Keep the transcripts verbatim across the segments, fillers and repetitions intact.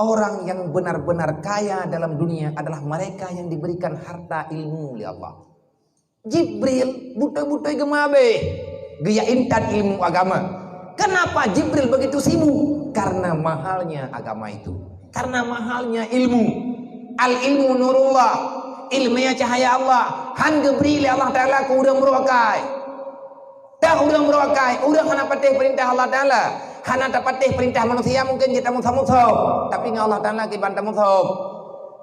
Orang yang benar-benar kaya dalam dunia adalah mereka yang diberikan harta ilmu oleh Allah. Jibril beutôi-beutôi geumabeh geujak intat ilmu agama. Kenapa Jibril begitu sibuk? Karena mahalnya agama itu. Karena mahalnya ilmu. Al ilmu nurullah. Ilmu cahaya Allah. Han geubri lé Allah Taala keu ureuëng brôk akai. Tah ureuëng brôk akai, ureuëng hana patéh peurintah Allah Taala, hana tapatéh peurintah manusia, mungkin jeuet tamusoh-musoh, tapi ngon Allah Taala kiban tamusoh.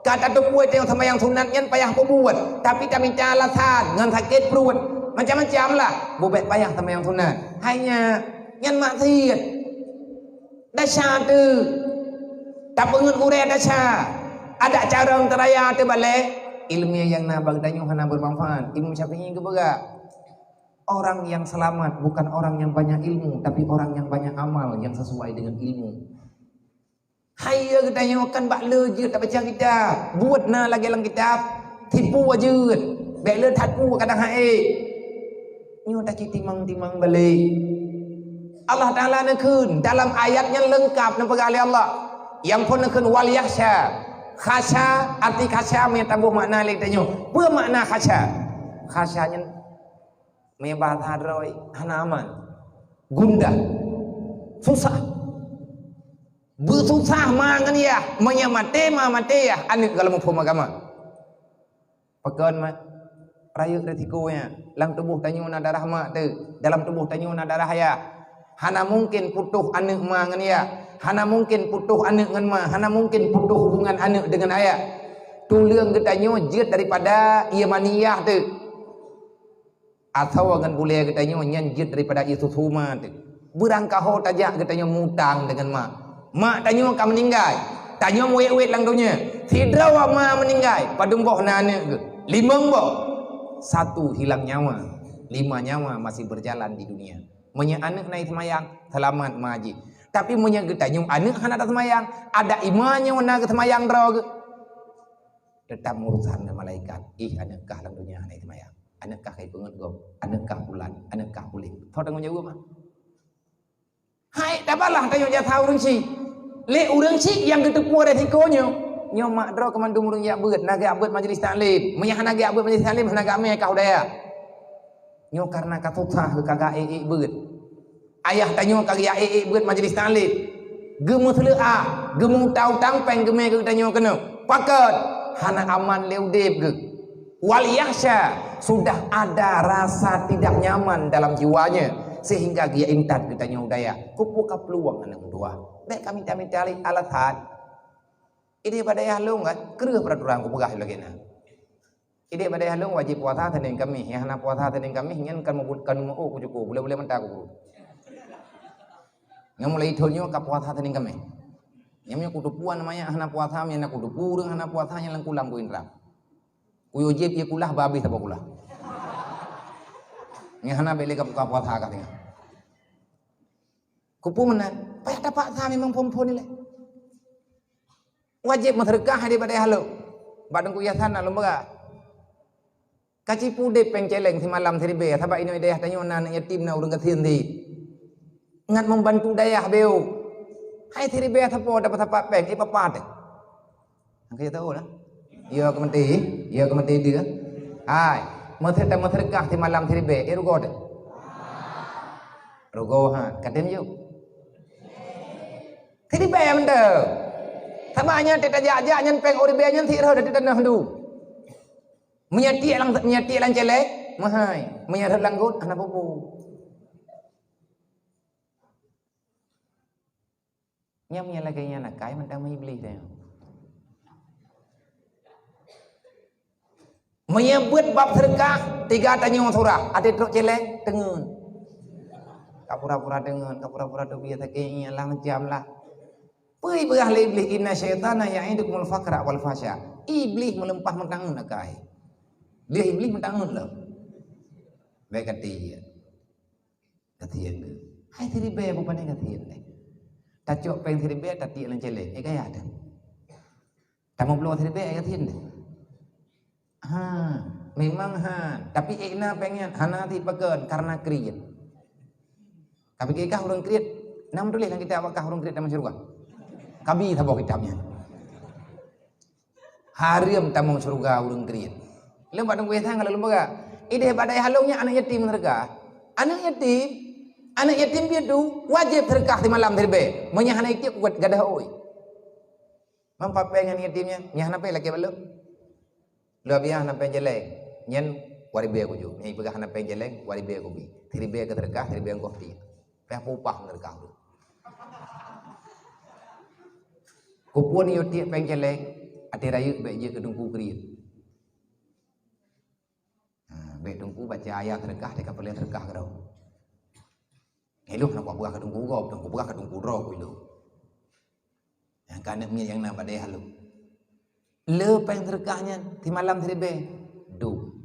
Ka tateupeue teuh seumayang sunat nyan payah peubuet, tapi tamita alasan ngon sakét pruet, macam-macam lah. Bubet payah seumayang sunat. Hai nyan, nyan maksiet. Desya teuh. Tapeungeut gurée desya. Adak carông teuraya teuh balée. Ileumé nyang na bak geutanyoe hana bermanfaat. Imam Syafi'i geupeugah, orang yang selamat bukan orang yang banyak ilmu, tapi orang yang banyak amal yang sesuai dengan ilmu. Hai ya geutanyoe kan bak le jeuet tabaca kitab, buet na lagée lam kitab, tipu jeuet, bék le that pu kadang hai. Nyoe tacit timang-timang balek. Allah Taala neukheun dalam ayat nyang leungkab neupeugah lé Allah. Nyang phon neukheun wal yakhsha. Khasya, arti khasya meutabôh makna lé geutanyoe. Peue makna khasya? Khasya nyan meubahasa droe hana aman, gundah, susah. Beususah ma ngon yah, meunyoe maté ma maté yah, aneuëk galom muphom agama. Pakon ma? Rayeuk risiko nyan. Lam tuboh tanyoe na darah mak teuh, dalam tuboh tanyoe na darah ayah. Hana mungken putôh aneuëk ma ngon yah, hana mungken putôh aneuëk ngon ma, hana mungken putôh hubungan aneuëk deungon ayah. Tuleueng geutanyoe jeuet daripada ié maniyah teuh. Asoe ngon bulée geutanyoe nyan jeuet daripada ié susu ma teuh. Beurangkaho tajak geutanyoe mutang deungon mak. Mak tanyoe ka meuninggai, tanyoe meuwét-wét lam donya. Sidroe ma meuninggai, padum boh na aneuëk geuh? Limong boh. Satu hilang nyawa, lima nyawa masih berjalan di dunia. Meunyoe aneuëk na seumayang, seulamat ma jih. Tapi meunyoe geutanyoe aneuëk hana taseumayang, adak ié ma nyoe na geuseumayang droe geuh, teutap meurusan ngon malaikat. Ih, aneuëk kah lam donya hana seumayang. Aneuëk kah ka ipeungeut gob, aneuëk kah pulan, aneuëk kah puléh. Soe tanggong jaweueb? Hai, tabalah tanyoe jasa ureuëng syiek. Lé ureuëng syiek nyang geuteupeue resiko nyoe. Nyoe mak droe keu mandum ureuëng jak beuet, na geujak beuet majlis taklim. Meunyoe hana geujak beuet majlis taklim, hana geujak mé kah u dayah. Nyoe kareuna ka susah geuh ka geuék-ék beuet. Ayah tanyoe ka geujak ék-ék beuet majlis taklim. Geumeuseuleuah, geumeuutang-utang péng geumé keu geutanyoe keunoe. Pakon? Hana aman lé udeb geuh. Wal yakhsha, sudah ada rasa tidak nyaman dalam jiwanya, sehingga geujak intat geutanyoe u dayah. Keupeue ka peuluwang aneuëk meutuah? Bék ka mita-mita lé alasan. Ideh bak dayah lôn kan, kreueh peuraturan kupeugah lagée na. Ideh bak dayah lôn wajéb puasa Senin Kamis, nyang hana puasa Senin Kamis nyan kan meubuet kan meu'oh kucuku, bulée-bulée mata kuku. Nyang mulai thon nyoe ka puasa Senin Kamis. Nyang meunyoe kuteupue nama nyang hana puasa, nyang na kuteupue ureuëng hana puasa nyang lam kulam kuintra. Kuyue jieb ié kulah ba habéh saboh kulah. Nyang hana bék lé ka buka puasa ka singoh. Kupeue meunan, payah tapaksa memang phon-phon ilée. Wajéb meuseudeukah daripada halo. Bak Teungku Yasan na lôn peugah. Ka cipu udeb péng céléng simalam siribée, sabab inoe dayah tanyoe na aneuëk yatim, na ureuëng gasien sit. Ngat membantu dayah beu. Hai siribée sapo dapat sapat péng, eh, papa teh. Angkai tahu lah. Ya ke mati, ya ke mati dia. Hai, meuseudeukah simalam siribée, eh, rugoe teh. Rugoe ha, katem yuk. Siribée mantong. Sama nyan tajak-jak nyan péng uribée nyan sirah dari tanah tu. Meunyoe tiek lam, meunyoe tiek lam céléng, mahai. Meunyoe rhot lam got, hana peue-peue. Nyang meunyoe lagée nyan akai mantong meuiblih deh. Meunyoe beuet bab seudeukah, tiga tanyoe surah, até trok céléng, teungeun. Ka pura-pura teungeun, ka pura-pura teubiet sakét, nyan lah macam lah. Peue ipeugah lé Iblih, "Inna syaitana ya'idukumul faqra wal fahsya." Iblih meuleumpah meutangeun akai. Dia Iblih meutangeun lom. Baik kata dia. Gasien geuh. Hai siribée bubani gasien deh. Tacok péng siribée tatiek lam céléng. Eh, gaya dah. Tamong bloe siribée gasien deh. Ha, memang ha. Tapi ék na péng nyan hana sipakon karena kriet. Ka pike kah ureuëng kriet? Na meutuléh lam kitab kah ureuëng kriet tamong syeuruga? Kabi saboh kitab nyan. Hareuem tamong syeuruga ureuëng kriet. Lôn bak Teungku Ihsan ka lôn peugah. Idéh bak dayah lôn nyan aneuëk yatim seudeukah. Aneuëk yatim, aneuëk yatim piatu wajéb seudeukah simalam siribée. Meunyo hana itiek kuat gadoh oi. Mam pape ngon yatim nyan, nyan hana pé lakée bak lôn. Luar biasa hana péng céléng. Nyan dua ribée kujok. Nyan ipeugah hana péng céléng, dua ribée kubi. Siribée keu seudeukah, siribée keu tiek. Payah peupah seudeukah tu. Kupeue nyoe tiek péng céléng, até rayeuk bék jeuet keu teungku kriet. Ha, bék teungku baca ayat seudeukah, teuka peuleueh seudeukah keudroe. Ilôh na kupeugah keu teungku gob, teungku peugah keu teungku droe ku ilôh. Nyang ka aneuk miet nyang na bak dayah lôn. Le péng seudeukah nyan, simalam siribée. Dum.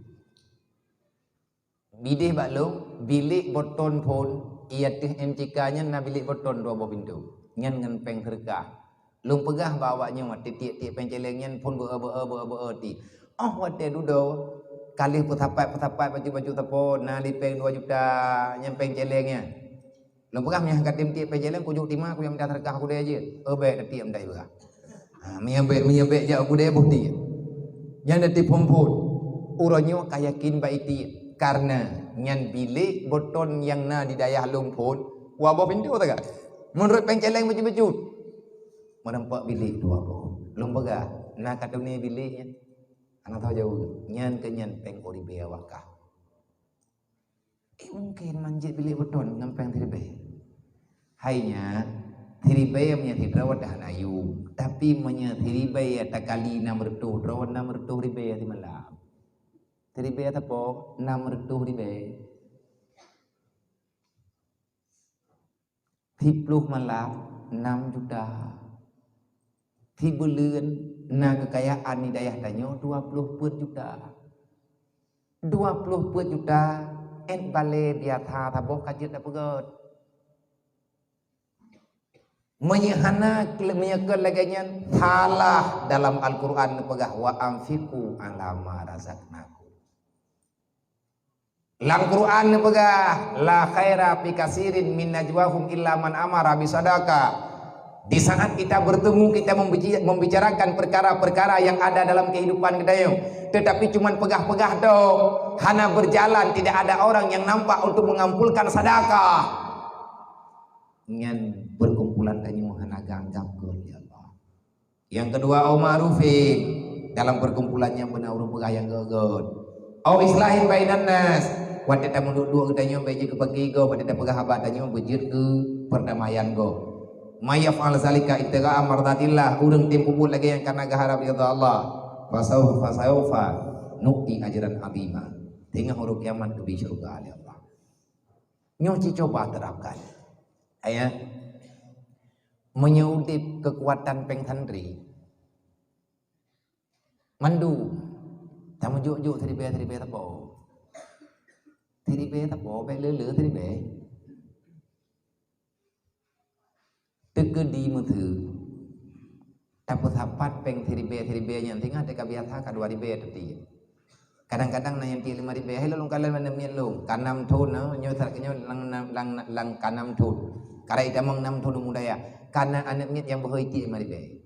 Idéh bak lôn, bilék Boton phon, i ateueh M C K nyan na bilék Boton dua boh pintoe. Nyan ngon péng seudeukah. Lôn peugah bak awak nyoe, tiek-tiek péng céléng nyan phon beu-e, beu-e, beu-e, beu-e ti. Óh watée dudoe, ka lheueh peusapat-peusapat bacut-bacut sapo, na lipéng dua juta, nyan péng céléng nyan. Lôn peugah, meunyo ka tem tiek péng céléng, kujok tima, kujak mita seudeukah u keudè jeuet. Oh, bék, tatiek mita ipeugah. Ha, meunyo bék, meunyo bék jak u keudè boh tiek. Nyan na tiep phon-phon. Uroe nyoe ka yakin bak itiek. Kareuna nyan bilék Boton nyang na di dayah lôn phon, dua boh pintoe sagai. Meunurot péng céléng bacut-bacut. Meureumpok bilék dua boh. Lôn peugah, na ka teunie bilék nyan. Hana tao jaweueb. Nyan keuh nyan péng dua ribée awak kah. Eh, mungken manjeuet bilék Boton ngon péng siribée. Hai nyan, siribée meunyo sidroe dah hana yum, tapi meunyo siribée takali nam reutôh droe, nam reutôh ribée simalam. Siribée sapo? Nam reutôh ribée. Siploh malam, nam juta. Sibuleuen na keukayaan di dayah tanyoe dua ploh peuet juta. Dua ploh peuet juta, ét balée biasa saboh ka jeuet tapeugét. Meunyo hana, meunyo kon lagée nyan, salah dalam Al-Qur'an neupeugah, "Wa anfiqu 'ala ma razaqnakum." Lam Quran neupeugah, "La khaira fi katsirin min najwahum illa man amara bisadaqah." Di saat kita bertemu, kita membici-, membicarakan perkara-perkara yang ada dalam kehidupan kita nyoe, tetapi cuman peugah-peugah tok, hana berjalan, tidak ada orang yang nampak untuk mengumpulkan sedekah. Nyan perkumpulan tanyoe hana geuanggab keu lé Allah. Nyang keudua, au ma'rufin, dalam perkumpulan nyan beuna ureuëng peugah nyang gét-gét. Au islahin bainan nas, watée tameuduek-duek geutanyoe bék jeuet keu paki gob, watée tapeugah haba tanyoe beujeuet keu perdamaian gob. May yaf'al zalika ibtigha'a mardatillah, ureuëng tem peubuet lagée nyan kareuna geuharab ridha Allah, fasau-, fasaufa nu'ti ajran 'azima. Teungoh uroe kiamat geubri syeuruga lé Allah. Nyoe ci coba terapkan. Ayah, meunyoe udeb keukuatan péng santri, mandum, tameujok-jok siribée-siribée sapo. Siribée sapo, bék le-le siribée. Teukeudi meuteue, tapeusapat péng siribée-siribée nyan, singoh teuka biasa ka dua ribée teuti. Kadang-kadang na nyang tiek lima ribée, hai lôn kalon aneuk miet lôn, ka nam thon, nyoe sarat nyoe lang, lang, lang, lang ka nam thon. Karai tamong nam thon umu daya, ka na aneuk miet nyang beuhôi tiek lima ribée.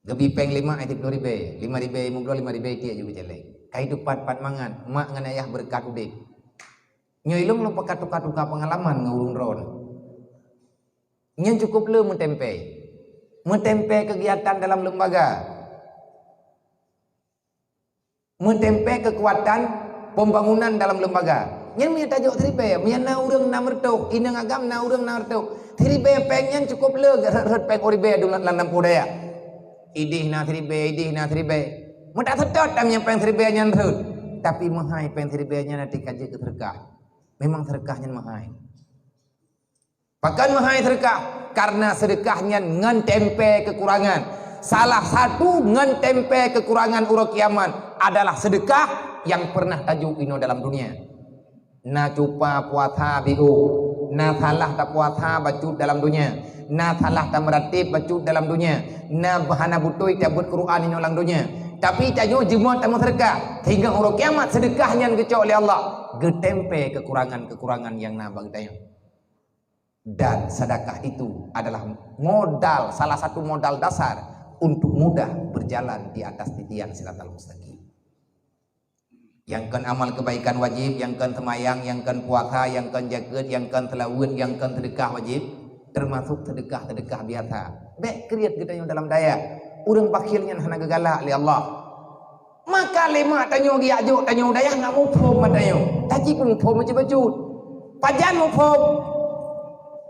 Geubi péng lima, ai tiek ploh ribée, lima ribée, lima ploh, lima ribée tiek ju geucalek. Ka hidup pat-pat mangat, mak ngon ayah beureukat udeb. Nyoe ilong lôn peuka tuka-tuka peungalaman ngon ureuëng droen. Nyan cukup le meutempé. Meutempé keugiatan dalam lembaga. Meutempé keukuatan pembangunan dalam lembaga. Nyan meunyo tajok siribée, meunyo na ureuëng nam reutôh, inong agam na ureuëng nam reutôh. Siribée péng nyan cukup le rhot-rhot péng uribée dum lam nampu daya. Idéh na siribée, idéh na siribée. Meutak seutôt tam nyang péng siribée nyan rhot. Tapi meuhai péng siribée nyan até ka jeuet keu seudeukah. Memang seudeukah nyan meuhai. Pakon meuhai seudeukah? Karena seudeukah nyan ngon tempé keukurangan. Salah satu ngon tempé keukurangan uroe kiamat adalah seudeukah nyang pernah tajok inoe dalam dunia. Na cupa puasa biôh, na salah tapuasa bacut dalam dunia, na salah tameuratéb bacut dalam dunia, na hana beutôi tabeuet Quran inoe lam dunia. Tapi tanyoe jeuet tameuseudeukah, sehingga uroe kiamat seudeukah nyan geucok lé Allah, geutempé keukurangan-keukurangan nyang na bak geutanyoe. Dan sedekah itu adalah modal, salah satu modal dasar untuk mudah berjalan di atas titian siratal mustaqim. Nyang kon amal kebaikan wajib, nyang kon seumayang, nyang kon puasa, nyang kon jakeuet, nyang kon seulaweuet, nyang kon seudeukah wajib, teumasok seudeukah-seudeukah biasa. Bék kriet geutanyoe dalam dayah. Ureuëng bakhil nyan hana geugalak lé Allah. Maka lé mak tanyoe geujak jok tanyoe dayah ngon muphom mata nyoe. Taci peumuphom bacut-bacut. Pajan muphom?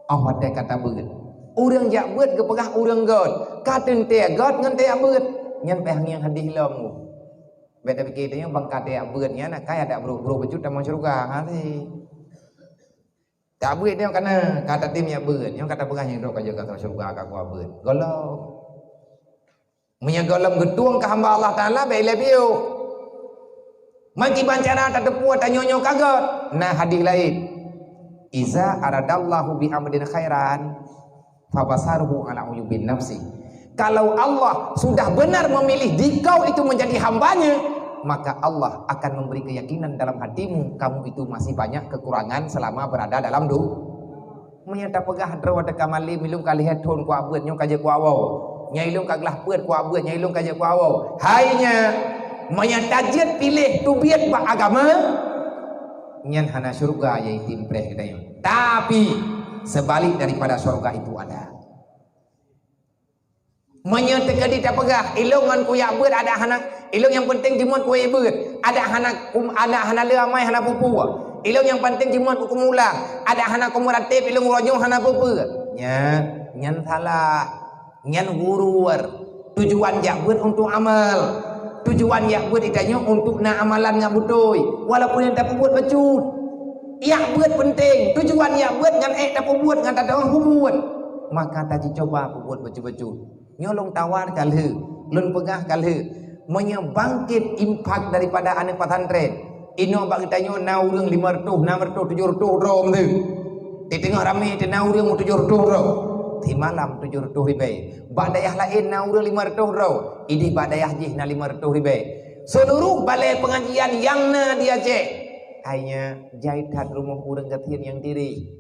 Oh watée ka tabeuet. Ureuëng jak beuet geupeugah ureuëng göt. Ka teuntée göt ngon tée beuet. Nyan pih nyang hadih lom. Bék tapike tanyoe bang ka tée beuet nyan akai adak brok-brok bacut tamong syeuruga. Hase. Tabeuet nyoe kana ka tatem jak beuet. Nyoe ka tapeugah nyoe droe ka jeuet ka syeuruga ka kuabeuet. Gohlom. Meunyoe gohlom geutueng keu hamba Allah Taala, bék ilée piôh. Meukiban cara tateupeue tanyoe nyoe ka göt? Na hadih laén. "Iza aradallahu bi abdin khairan, fabasharuhu ala uyubin nafsi." Kalau Allah sudah benar memilih dikau itu menjadi hamba-Nya, maka Allah akan memberi keyakinan dalam hatimu, kamu itu masih banyak kekurangan selama berada dalam du-, Meunyoe tapeugah droe teuka malém, ilôn ka lhée thon kuabeuet nyoe ka jeuet kuwoe. Nyan ilôn ka glah peuet kuabeuet, nyan ilôn ka jeuet kuwoe. Hai nyan, meunyoe tajeuet piléh teubiet bak agama, nyan hana syeuruga nyang item preh geutanyoe. Tapi, seubalik daripada syeuruga itu ada. Meunyoe teukeudi tapeugah, ilôn ngon kujak beuet adak hana, ilôn nyang peunteng jimeuet kujak beuet, adak hana kum-, adak hana le amai hana peue-peue. Ilôn nyang peunteng jimeuet keu kumulang, adak hana kumuratéb ilôn uroe nyoe hana peue-peue. Nyan, nyan salah. Nyan ghurur. Tujuan jak beuet untuk amal. Tujuan jak beuet geutanyoe untuk na amalan nyang beutôi, walaupun nyang tapeubuet bacut. Jak beuet peunteng, tujuan jak beuet nyan ék tapeubuet ngon tateungoh peubuet. Maka tajicoba peubuet bacut-bacut. Nyoe lôn tawarkan lheueh, lôn peugah ka lheueh, meunyoe bangkét infak daripada aneuk pesantren, inoe bak geutanyoe na ureuëng lima reutôh, nam reutôh, tujoh reutôh droe meuteue. Di teungoh ramé teuh na ureuëng tujoh reutôh droe. Simalam tujoh reutôh ribée. Bak dayah laén na ureuëng lima reutôh droe, idéh bak dayah jih na lima reutôh ribée. Seuluruh balée peungajian nyang na di Aceh, hai nyan jai that rumoh ureuëng gasien nyang tireh.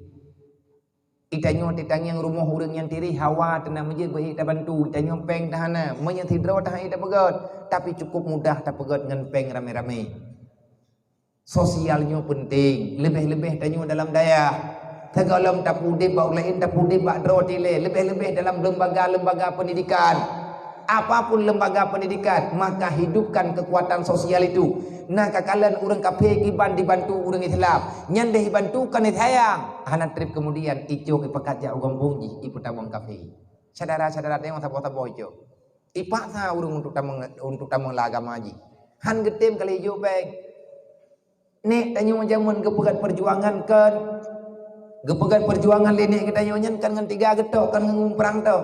Geutanyoe tatangieng rumoh ureuëng nyang tireh hawa teunak meujeuet beu ék tabantu, geutanyoe péng tahana, meunyoe sidroe tahan ék tapeugét, tapi cukup mudah tapeugét ngon péng ramé-ramé. Sosial nyoe peunteng, leubeh-leubeh tanyoe dalam dayah. Sigohlom tapeudeb bak ureuëng laén, tapeudeb bak droe tilée, leubeh-leubeh dalam lembaga-lembaga pendidikan. Apapun lembaga pendidikan, maka hidupkan kekuatan sosial itu. Na kakalon ureuëng kafé kiban dibantu ureuëng Islam. Nyan deh ibantu kon isayang. Hana treb keumudian icok ipakat jak u gampông jih ipeutamong kafé. Syedara-syedara tanyoe saboh-saboh icok. Ipaksa ureuëng untuk tamong, untuk tamong lam agama jih. Han geutem kali ijok péng. Nek tanyoe jameun geupeugét peujuangan kon, geupeugét peujuangan lé nek geutanyoe nyan kon ngon tiga geutok, kon ngon muprang tok,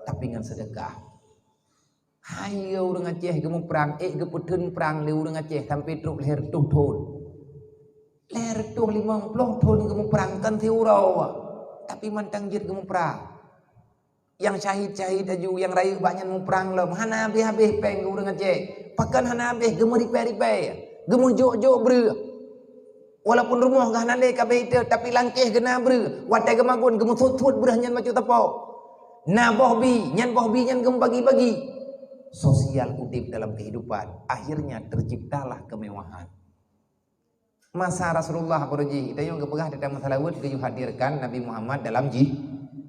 tapi ngon seudeukah. Hai ureuëng Aceh geumuprang, ék geupeutheun prang lé ureuëng Aceh sampai trok lhée reutôh thon. Lhée reutôh limong ploh thon geumuprang kon siuroe, tapi mantong jeuet geumuprang. Nyang syahid-syahid aju, nyang rayeuk bak nyan muprang lom, hana habéh-habéh péng keu ureuëng Aceh. Pakon hana habéh, geumeuripée-ripée, geumeujok-jok breueh. Walaupun rumoh geuh hana lé ka bék iteuk, tapi langkéh geuh na breueh. Watée geumagun, geumeusuet-suet breueh nyan bacut teupok. Na boh bi, nyan boh bi nyan geumubagi-bagi. Sosial udeb dalam kehidupan, akhirnya terciptalah kemewahan. Masa Rasulullah beureuji, tanyoe geupeugah teuntang masa laôt geuyue hadirkan Nabi Muhammad dalam ji-,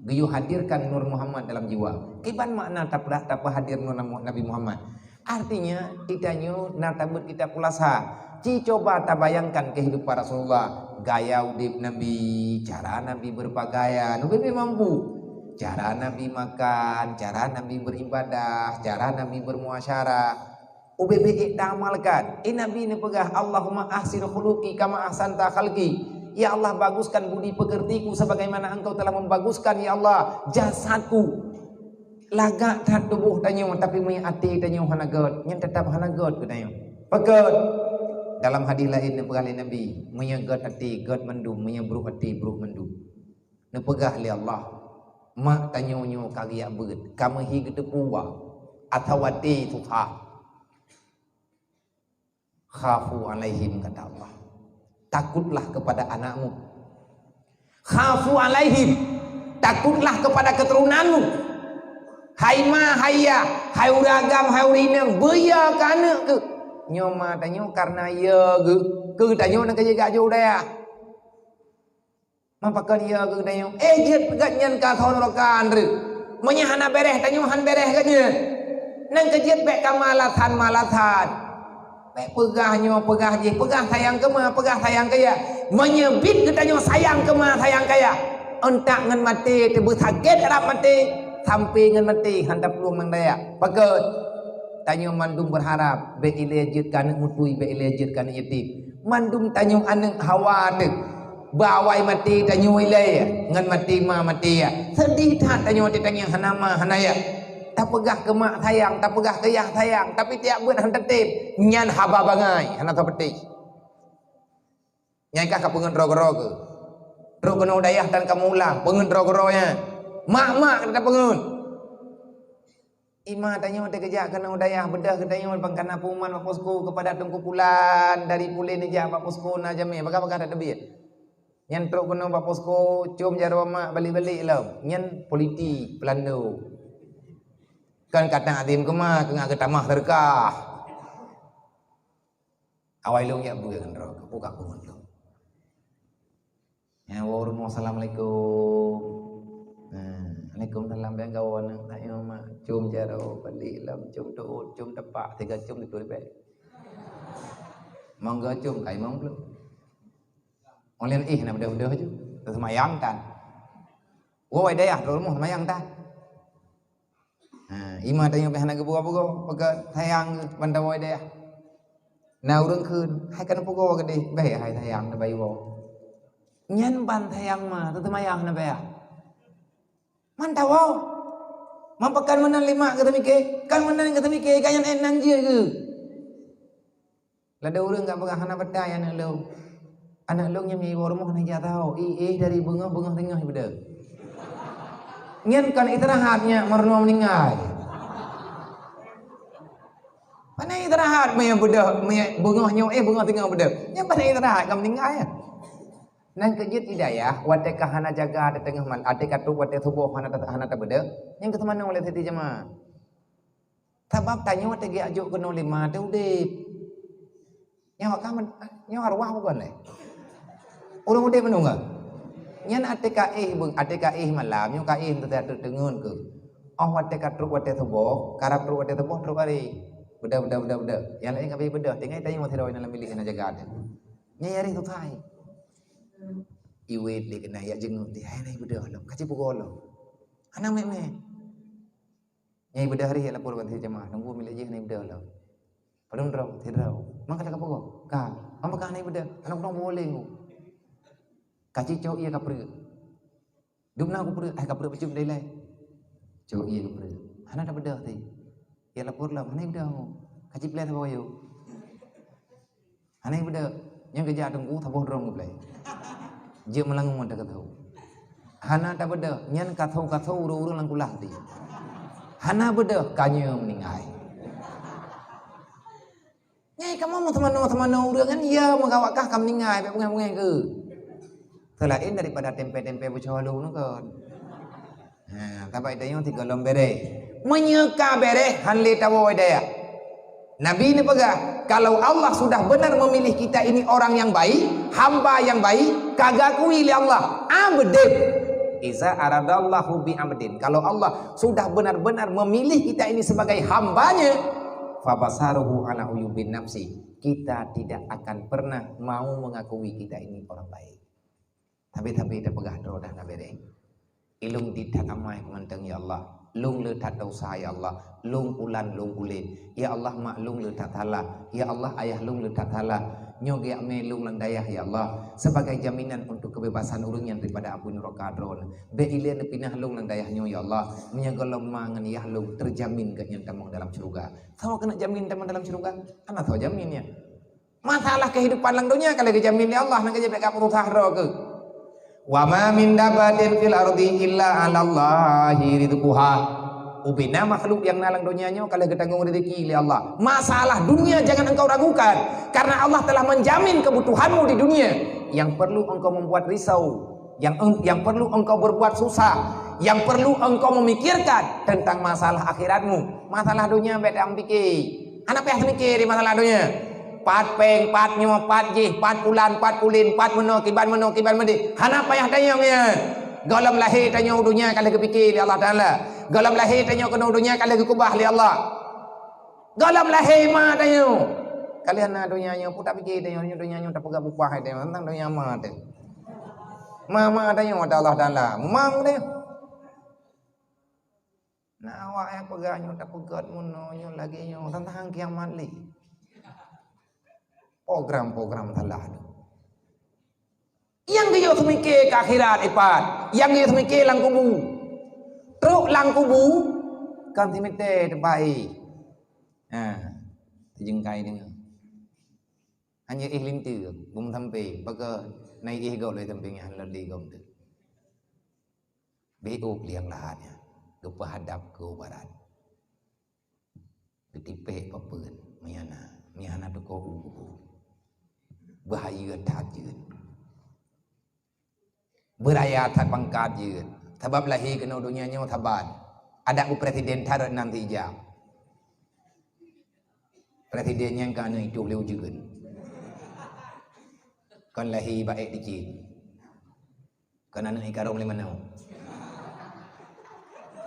geuyue hadirkan Nur Muhammad dalam jiwa. Kiban makna tapeu-, tapeuhadir Nur Nabi Muhammad? Artinya, geutanyoe na tabeuet kitab khulasa. Ci coba tabayangkan kehidupan Rasulullah, gaya udeb Nabi, cara Nabi berpakaian, ubé-bé mampu. Cara Nabi makan, cara Nabi beribadah, cara Nabi bermuasyarah. Ubé-bé ék taamalkan. Eh, Nabi neupeugah, "Allahumma ahsin khuluqi kama ahsanta khalqi." Ya Allah, baguskan budi pekertiku sebagaimana Engkau telah membaguskan, ya Allah, jasadku. Lagak that tuboh tanyoe, tapi meunyoe até tanyoe hana gét, nyan teutap hana gét keu tanyoe. Pakon? Dalam hadis laén neupeugah lé Nabi, "Meunyoe gét até, gét mandum, meunyoe brok até, brok mandum." Neupeugah lé Allah, "Mak tanyoe nyoe ka geujak beuet, ka meuhi geuteupeue, atawa até susah." "Khafu alaihim," kata Allah. "Takutlah kepada anakmu." "Khafu alaihim," takutlah kepada keturunanmu. Hai ma, hai yah, hai ureueng agam, hai ureueng inong, beuyo keu aneuk keuh. Nyoe ma tanyoe kareuna yo geuh, keu tanyoe nyang ka jeuet jak jok u dayah. Meupakon yo keu tanyoe, eh, jeuet geuh nyan ka thon rokan reuh. Meunyoe hana bèrèh tanyoe, han bèrèh geuh nyan. Nyang ka jeuet bèk ka malasan-malasan. Bèk peugah nyoe, peugah jih, peugah sayang keu ma, peugah sayang keu yah. Meunyoe biet geutanyoe sayang keu ma, sayang keu yah, euntak ngon maté, teubeusakét rab maté, sampoe ngon maté, han taplueng ngon dayah. Pakon? Tanyoe mandum beurharap, bèk ilèe jeuet keu aneuk meutui, bèk ilèe jeuet keu aneuk yatim. Mandum tanyoe aneuk Hawa teuh. Bawai maté tanyoe ilèe, ngon maté ma maté yah. Seudeh that tanyoe teutangieng hana ma hana yah. Tapeugah keu mak sayang, tapeugah keu yah sayang, tapi tiep beuet han tatem. Nyan haba bangai, hana sapeuteh. Nyan kah ka peungeut droe-droe keuh. Trok keunoe u dayah tan kamoe ulang, peungeut droe-droe nyan. Mak-mak ka tapeungeut. Ima tanyoe teukeujak keunoe u dayah, beudôh geutanyoe ban kana pengumuman bak posko kepada Teungku Pulan dari Pulan neujak bak posko na jamé, bagah-bagah that teubiet. Nyan trok keunoe bak posko, com jaroe mak balik-balik lom. Nyan politik, peulando. Kan ka takzim keuma, keu ngat geutamah seudeukah. Awai lôn jak beuet ngon droe, ka peugah peue ngon lôn. Nyan woe rumoh, "Assalamualaikum." Nah, "Waalaikumsalam." Bèk gawoe aneuk, "Nak nyoe mak." Com jaroe, balik lom, com teuôt, com tepak, tiga com dikeue bèk. Mangga com kai mong gleh. Óh lheueh éh na beudôh-beudôh ju. Teuseumayang tan. Woe dayah trok rumoh seumayang tan. Ha, ima tanyoe pih hana geubuka-buka, peugah sayang ban tawoe dayah. Na ureueng kheun, "Hai ka neupugoe keudeh, bèk hai sayang neubayeue." Nyan ban sayang ma, teuseumayang hana bèk. Man tawoe. Man pakon meunan lima geuteumike, kan meunan geuteumike, ka nyan éh nan jeuet geuh. Ladôm ureueng ka peugah, "Hana beutai aneuk lôn. Aneuk lôn nyang meuwoe rumoh hana jak tawoe, i éh dari beungoh, beungoh singoh ibeudôh." Nyan kon istirahat nyan, meurunoe meuninggai. Pane istirahat meubeudôh, beungoh nyoe éh, beungoh singoh beudôh. Nyan pane istirahat ka meuninggai. Nyang keujeuet i dayah, watèe ka hana jaga, teungoh mal-, watèe ka trok watèe suboh hana ta-, hana tabeudôh, nyan geuteumanoe lé Siti Jeuma. Sabab tanyoe teugeujak jok keunoe lé ma teuh udép. Nyoe ka men-, nyoe arwah bukan lé. Ureueng udép meunungga. Nyan watèe ka éh beu-, watèe ka éh malam, nyoe ka éh teuteungeut keuh. Óh watèe ka trok watèe suboh, karab trok watèe suboh trok hari. Beudôh, beudôh, beudôh, beudôh. Nyang laén ka beudôh, tinggai tanyoe sidroe nyang lam bilék hana jaga teuh. Nyan nyang susah. Iwet lé keunan jak jeungeuk teuh, hai na ibeudôh lom, ka jipugoe lom. Hana mè-mè. Nyang ibeudôh rih jak lapor bak Siti Jeuma, "Teungku, milék jih hana ibeudôh lom." Padum droe, sidroe. "Man ka lheueh kapugoe?" "Ka." "Man pakon hana ibeudôh?" "Hana keudong boleh, Teungku." Ka jicok ie kapreuek. Dum na kupreuek, ai kapreuek bacut dai ilèe. Cok ie kapreuek. Hana tabeudôh teuh. Jak lapor lom, hana ibeudôh, Teungku. Ka jipleh saboh yôh. Hana ibeudôh, nyan geujak teungku saboh droe geupleh. Jeuet meulangue mantong katho. Hana tabeudôh, nyan katho-katho ureueng-ureueng lam kulah teuh. Hana beudôh, ka nyoe meuninggai. Nyan kamoe meuteumanoe-teumanoe ureueng nyan, ya, meugawat kah ka meuninggai, bèk beungèh-beungèh keuh. Seulaén daripada tempe-tempe beucahalo nyoe kon. Ha, tapi tanyoe sigohlom bèrèh. Meunyoe ka bèrèh, han lé tawoe dayah. Nabi neupeugah, "Kalau Allah sudah benar memilih kita ini orang yang baik, hamba yang baik, ka geukui lé Allah, abdin. Iza aradallahu bi abdin." Kalau Allah sudah benar-benar memilih kita ini sebagai hambanya, fabasaruhu ala uyubin nafsi. Kita tidak akan pernah mau mengakui kita ini orang baik. Tapi-tapi tapeugah droe dah na bèrèh. Ilôn di that amai keu mantong, ya Allah. Lôn le that desya, ya Allah. Lôn pulan, lôn pulen. Ya Allah, mak lôn le that salah. Ya Allah, ayah lôn le that salah. Nyoe geujak mè lôn lam dayah, ya Allah. Sebagai jaminan untuk kebebasan ureueng nyan daripada apui neuraka droe. Bèk ilèe neupinah lôn lam dayah nyoe, ya Allah. Meunyoe gohlom ma ngon yah lôn, terjamin geuh nyan tamong dalam syeuruga. Soe keuneuk jamin tamong dalam syeuruga? Hana soe jamin nyan. Masalah kehidupan lam donya ka lheueh geujamin lé Allah, nyang ka jeuet bèk ka peurusah droe keuh. "Wa ma min dabbatin fil ardi illa 'alallahi rizquha." Ubena makhluk nyang na lam donya nyoe ka lheueh geutanggong rezeki lé Allah. Masalah dunia jangan engkau ragukan, karena Allah telah menjamin kebutuhanmu di dunia. Yang perlu engkau membuat risau, yang eng-, yang perlu engkau berbuat susah, Yang perlu engkau memikirkan tentang masalah akhiratmu. Masalah dunia bèk tapike. Hana payah tapike di masalah dunia. Pat péng, pat nyoe, pat jih, pat pulan, pat pulin, pat meunoe, kiban meunoe, kiban meudéh. Hana payah tanyong nyan. Gohlom lahé tanyoe u dunia ka lheueh geupike lé Allah Taala. Gohlom lahé tanyoe keunoe u dunia ka lheueh geukeubah lé Allah. Gohlom lahé ma tanyoe. Kalian na donya nyoe, peue tapike tanyoe, nyoe donya nyoe tapeugah bupah tanyoe, teuntang donya ma teuh. Ma, ma tanyoe ata Allah Taala. Memang deh. Na awak nyang peugah nyoe tapeugöt meunoe, nyoe lagèe nyoe, teuntang kiamat lé. Program-program salah tu. Nyang geuyue seumike keu akhirat ipat, nyang geuyue seumike lam kubu. Trok lam kubu, kan simite teubaih. Ha, teujengkai deungon. Hanya éh linteue, bum sampé, baka na éh gob lé sampé nyan lom lé gob tu. Beu liang lahat nyan, geupeuhadap keu barat. Geutipék papeuen, meuhana, meuhana teuko u. Bahaya that jeuet. Beuraya that pangkat jeuet. Sabab lahé keunoe donya nyoe saban. Adak bu presiden that rot nan sijak. Presiden nyan ka aneuk itoh lé ujeuen. Kon lahé bak ék dicit. Kon aneuk ikarong lé manoe.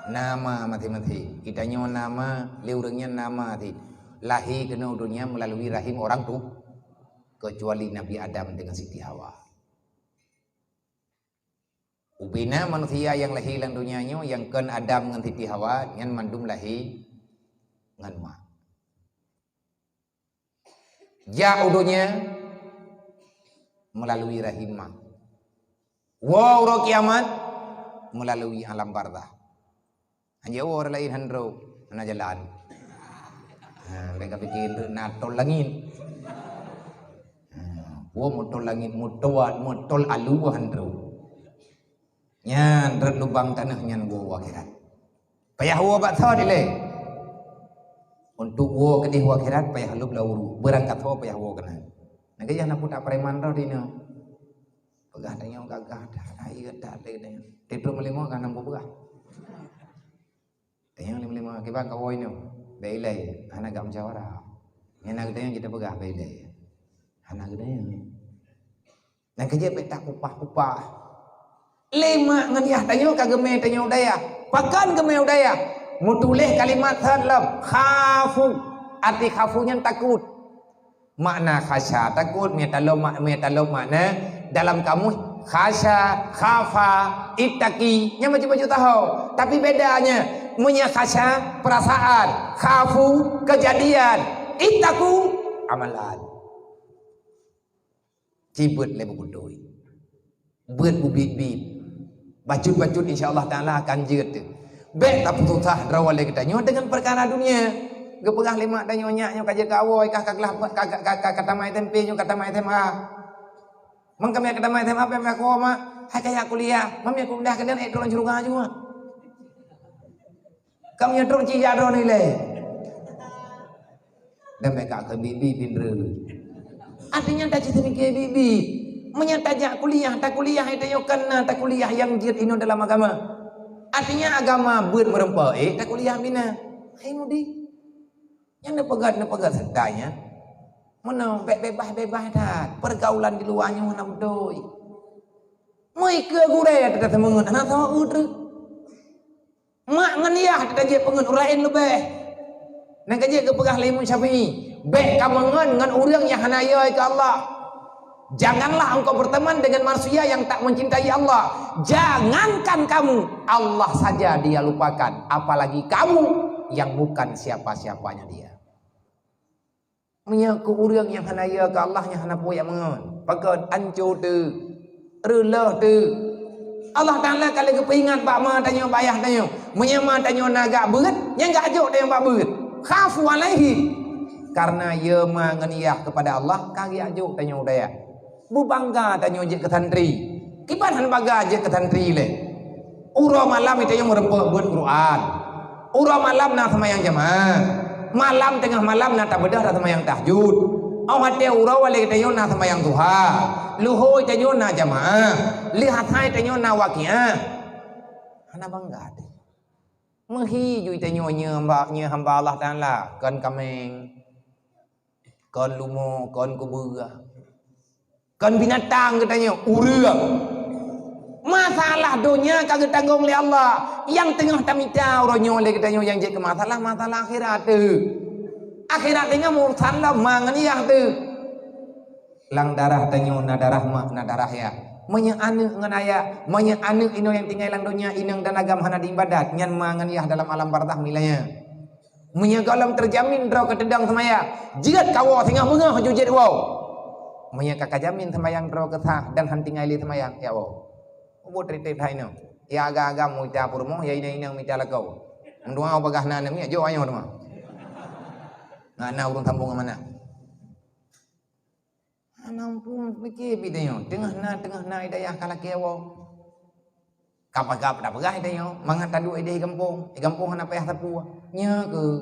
Nama maséng-maséng. Geutanyoe nama, lé ureueng nyan nama cit. Lahé keunoe donya meulalui rahim orang tu. Kecuali Nabi Adam dengan Siti Hawa. Ubena manusia nyang lahé lam donya nyoe nyang kon Adam ngon Siti Hawa, nyan mandum lahé ngon mak. Jak u donya meulalui rahim mak. Woe uroe kiamat meulalui alam barzakh. Hanjeuet woe ureueng laén han trok, hana jalan. Ha, lé ka pike na tol langét. Ha, woe meuton langét, meuton, meuton alu han trok. Nyan rot lubang tanoh nyan woe u akhirat. Payah woe bak soe dilèe? Untuk woe keudéh u akhirat payah lôb lam uruek. Beurangkat soe payah woe keunan. Nyang keujih na putak preman droe dinoe. Peugah tanyoe gagah that, hai gata lé tanyoe. Tiep meulimong ka nam peugah. Tanyoe lima-lima kiban ka woe nyoe. Bèk ilèe, hana gak musyawarah. Nyan na geutanyoe jeuet tapeugah bèk ilèe. Hana geutanyoe. Nyang keujeuet bèk takupah-kupah. Lé mak ngon yah tanyoe ka geumè tanyoe u dayah. Pakon geumè u dayah? Meutuléh kalimat that lom, khafu. Arti khafu nyan takot. Makna khasya takot, meutalom mak-, meutalom makna dalam kamus khasya, khafa, ittaqi. Nyan bacut-bacut tahu. Tapi bedanya, meunyoe khasya perasaan, khafu kejadian, ittaqu amalan. Cibeuet lé bukutôi. Beuet bubit-bit. Bacut-bacut insya Allah Taala akan jeuet teuh. Bèk tapeususah droe lé geutanyoe deungon peukara dunia. Geupeugah lé mak tanyoe nyak nyoe ka jeuet keu awai kah ka glah ka, ka, ka, ka, ka tamat S M P nyoe ka tamat S M A. Mang ka miet ka tamat S M A pih mak, hai ka jak kuliah, mam miet kuliah keunan ék tulông syeuruga jua. Ka meunyoe trok cija droeneuh ilèe. Dan mereka akan bibi bindre. Artinya tak cita mikir bibi. Meunyoe tajak kuliah, takuliah itu yuk kena takuliah nyang jeuet inoe dalam agama. Artinya agama beuet meureumpok, eh, takuliah bina. Hai mudi. Nyang neupeugah, neupeugah seutanya. Meunan bèk bebas-bebas that. Pergaulan di luar nyoe hana beutôi. Meukeu gurèe teuka seumeungeut hana sawa uteuk. Mak ngon yah teuka jeuet peungeut ureueng laén leubeh. Nyang ka jeuet geupeugah lé Imam Syafi'i, bèk kameungon ngon ureueng nyang hana yö keu Allah. Janganlah engkau berteman dengan manusia yang tak mencintai Allah. Jangankan kamu, Allah saja dia lupakan, apalagi kamu yang bukan siapa-siapanya dia. Meunyoe keu ureueng nyang hana yö keu Allah, nyang hana peue jak meungon, pakon ancô teuh, reuloh teuh. Allah Taala ka lheueh geupeuingat bak ma tanyoe, bak yah tanyoe. Meunyoe ma tanyoe na gak beuet, nyan gak jok tanyoe bak beuet. Khafu alaihim. Karena yö ma ngon yah kepada Allah, ka gak jok tanyoe u dayah. Beubangga tanyoe jeuet keu santri. Kiban han bangga jeuet keu santri lé. Uroe malam tanyoe meureumpok beuet Quran. Uroe malam na seumayang jamaah. Malam teungoh malam na tabeudôh taseumayang tahajud. Óh watèe uroe lé tanyoe na seumayang duha. Luhôi tanyoe na jamaah. Lheuh asai tanyoe na waqiah. Na bangga teuh. Meuhi ju tanyoe nyoe hamba, nyoe hamba Allah Taala, kon kaméng, kon lumo, kon kubeue, kon binatang geutanyoe, ureuëng. Masalah donya ka geutanggong lé Allah. Nyang teungoh tamita uroe nyoe lé geutanyoe nyang jeuet keu masalah, masalah akhirat teuh. Akhirat teuh nyan urusan lom ma ngon yah teuh. Lam darah tanyoe na darah mak, na darah yah. Meunyoe aneuëk ngon ayah, meunyoe aneuëk inoe nyang tinggai lam donya, inong dan agam hana diibadat, nyan ma ngon yah dalam alam barzakh milék nyan. Meunyoe gohlom teujamin droe keuteudong seumayang, jeuet kawoe singoh beungoh ju jeuet woe. Meunyoe ka kajamin seumayang droe keusah dan han tinggai lé seumayang, ya woe. Ubot tritét hai nyoe. Ya agam-agam mita peurumoh, ya inong-inong mita lakoe. Meudoa bagah na aneuk miet, jok ayoe teuma. Na, na ureuëng sambong amanah. Hana muphom pike pih tanyoe, teungoh na, teungoh na hidayah ka lakée woe. Ka peugah, tapeugah tanyoe, mangat taduek idéh gampông, di gampông hana payah sapeue. Nyoe keuh.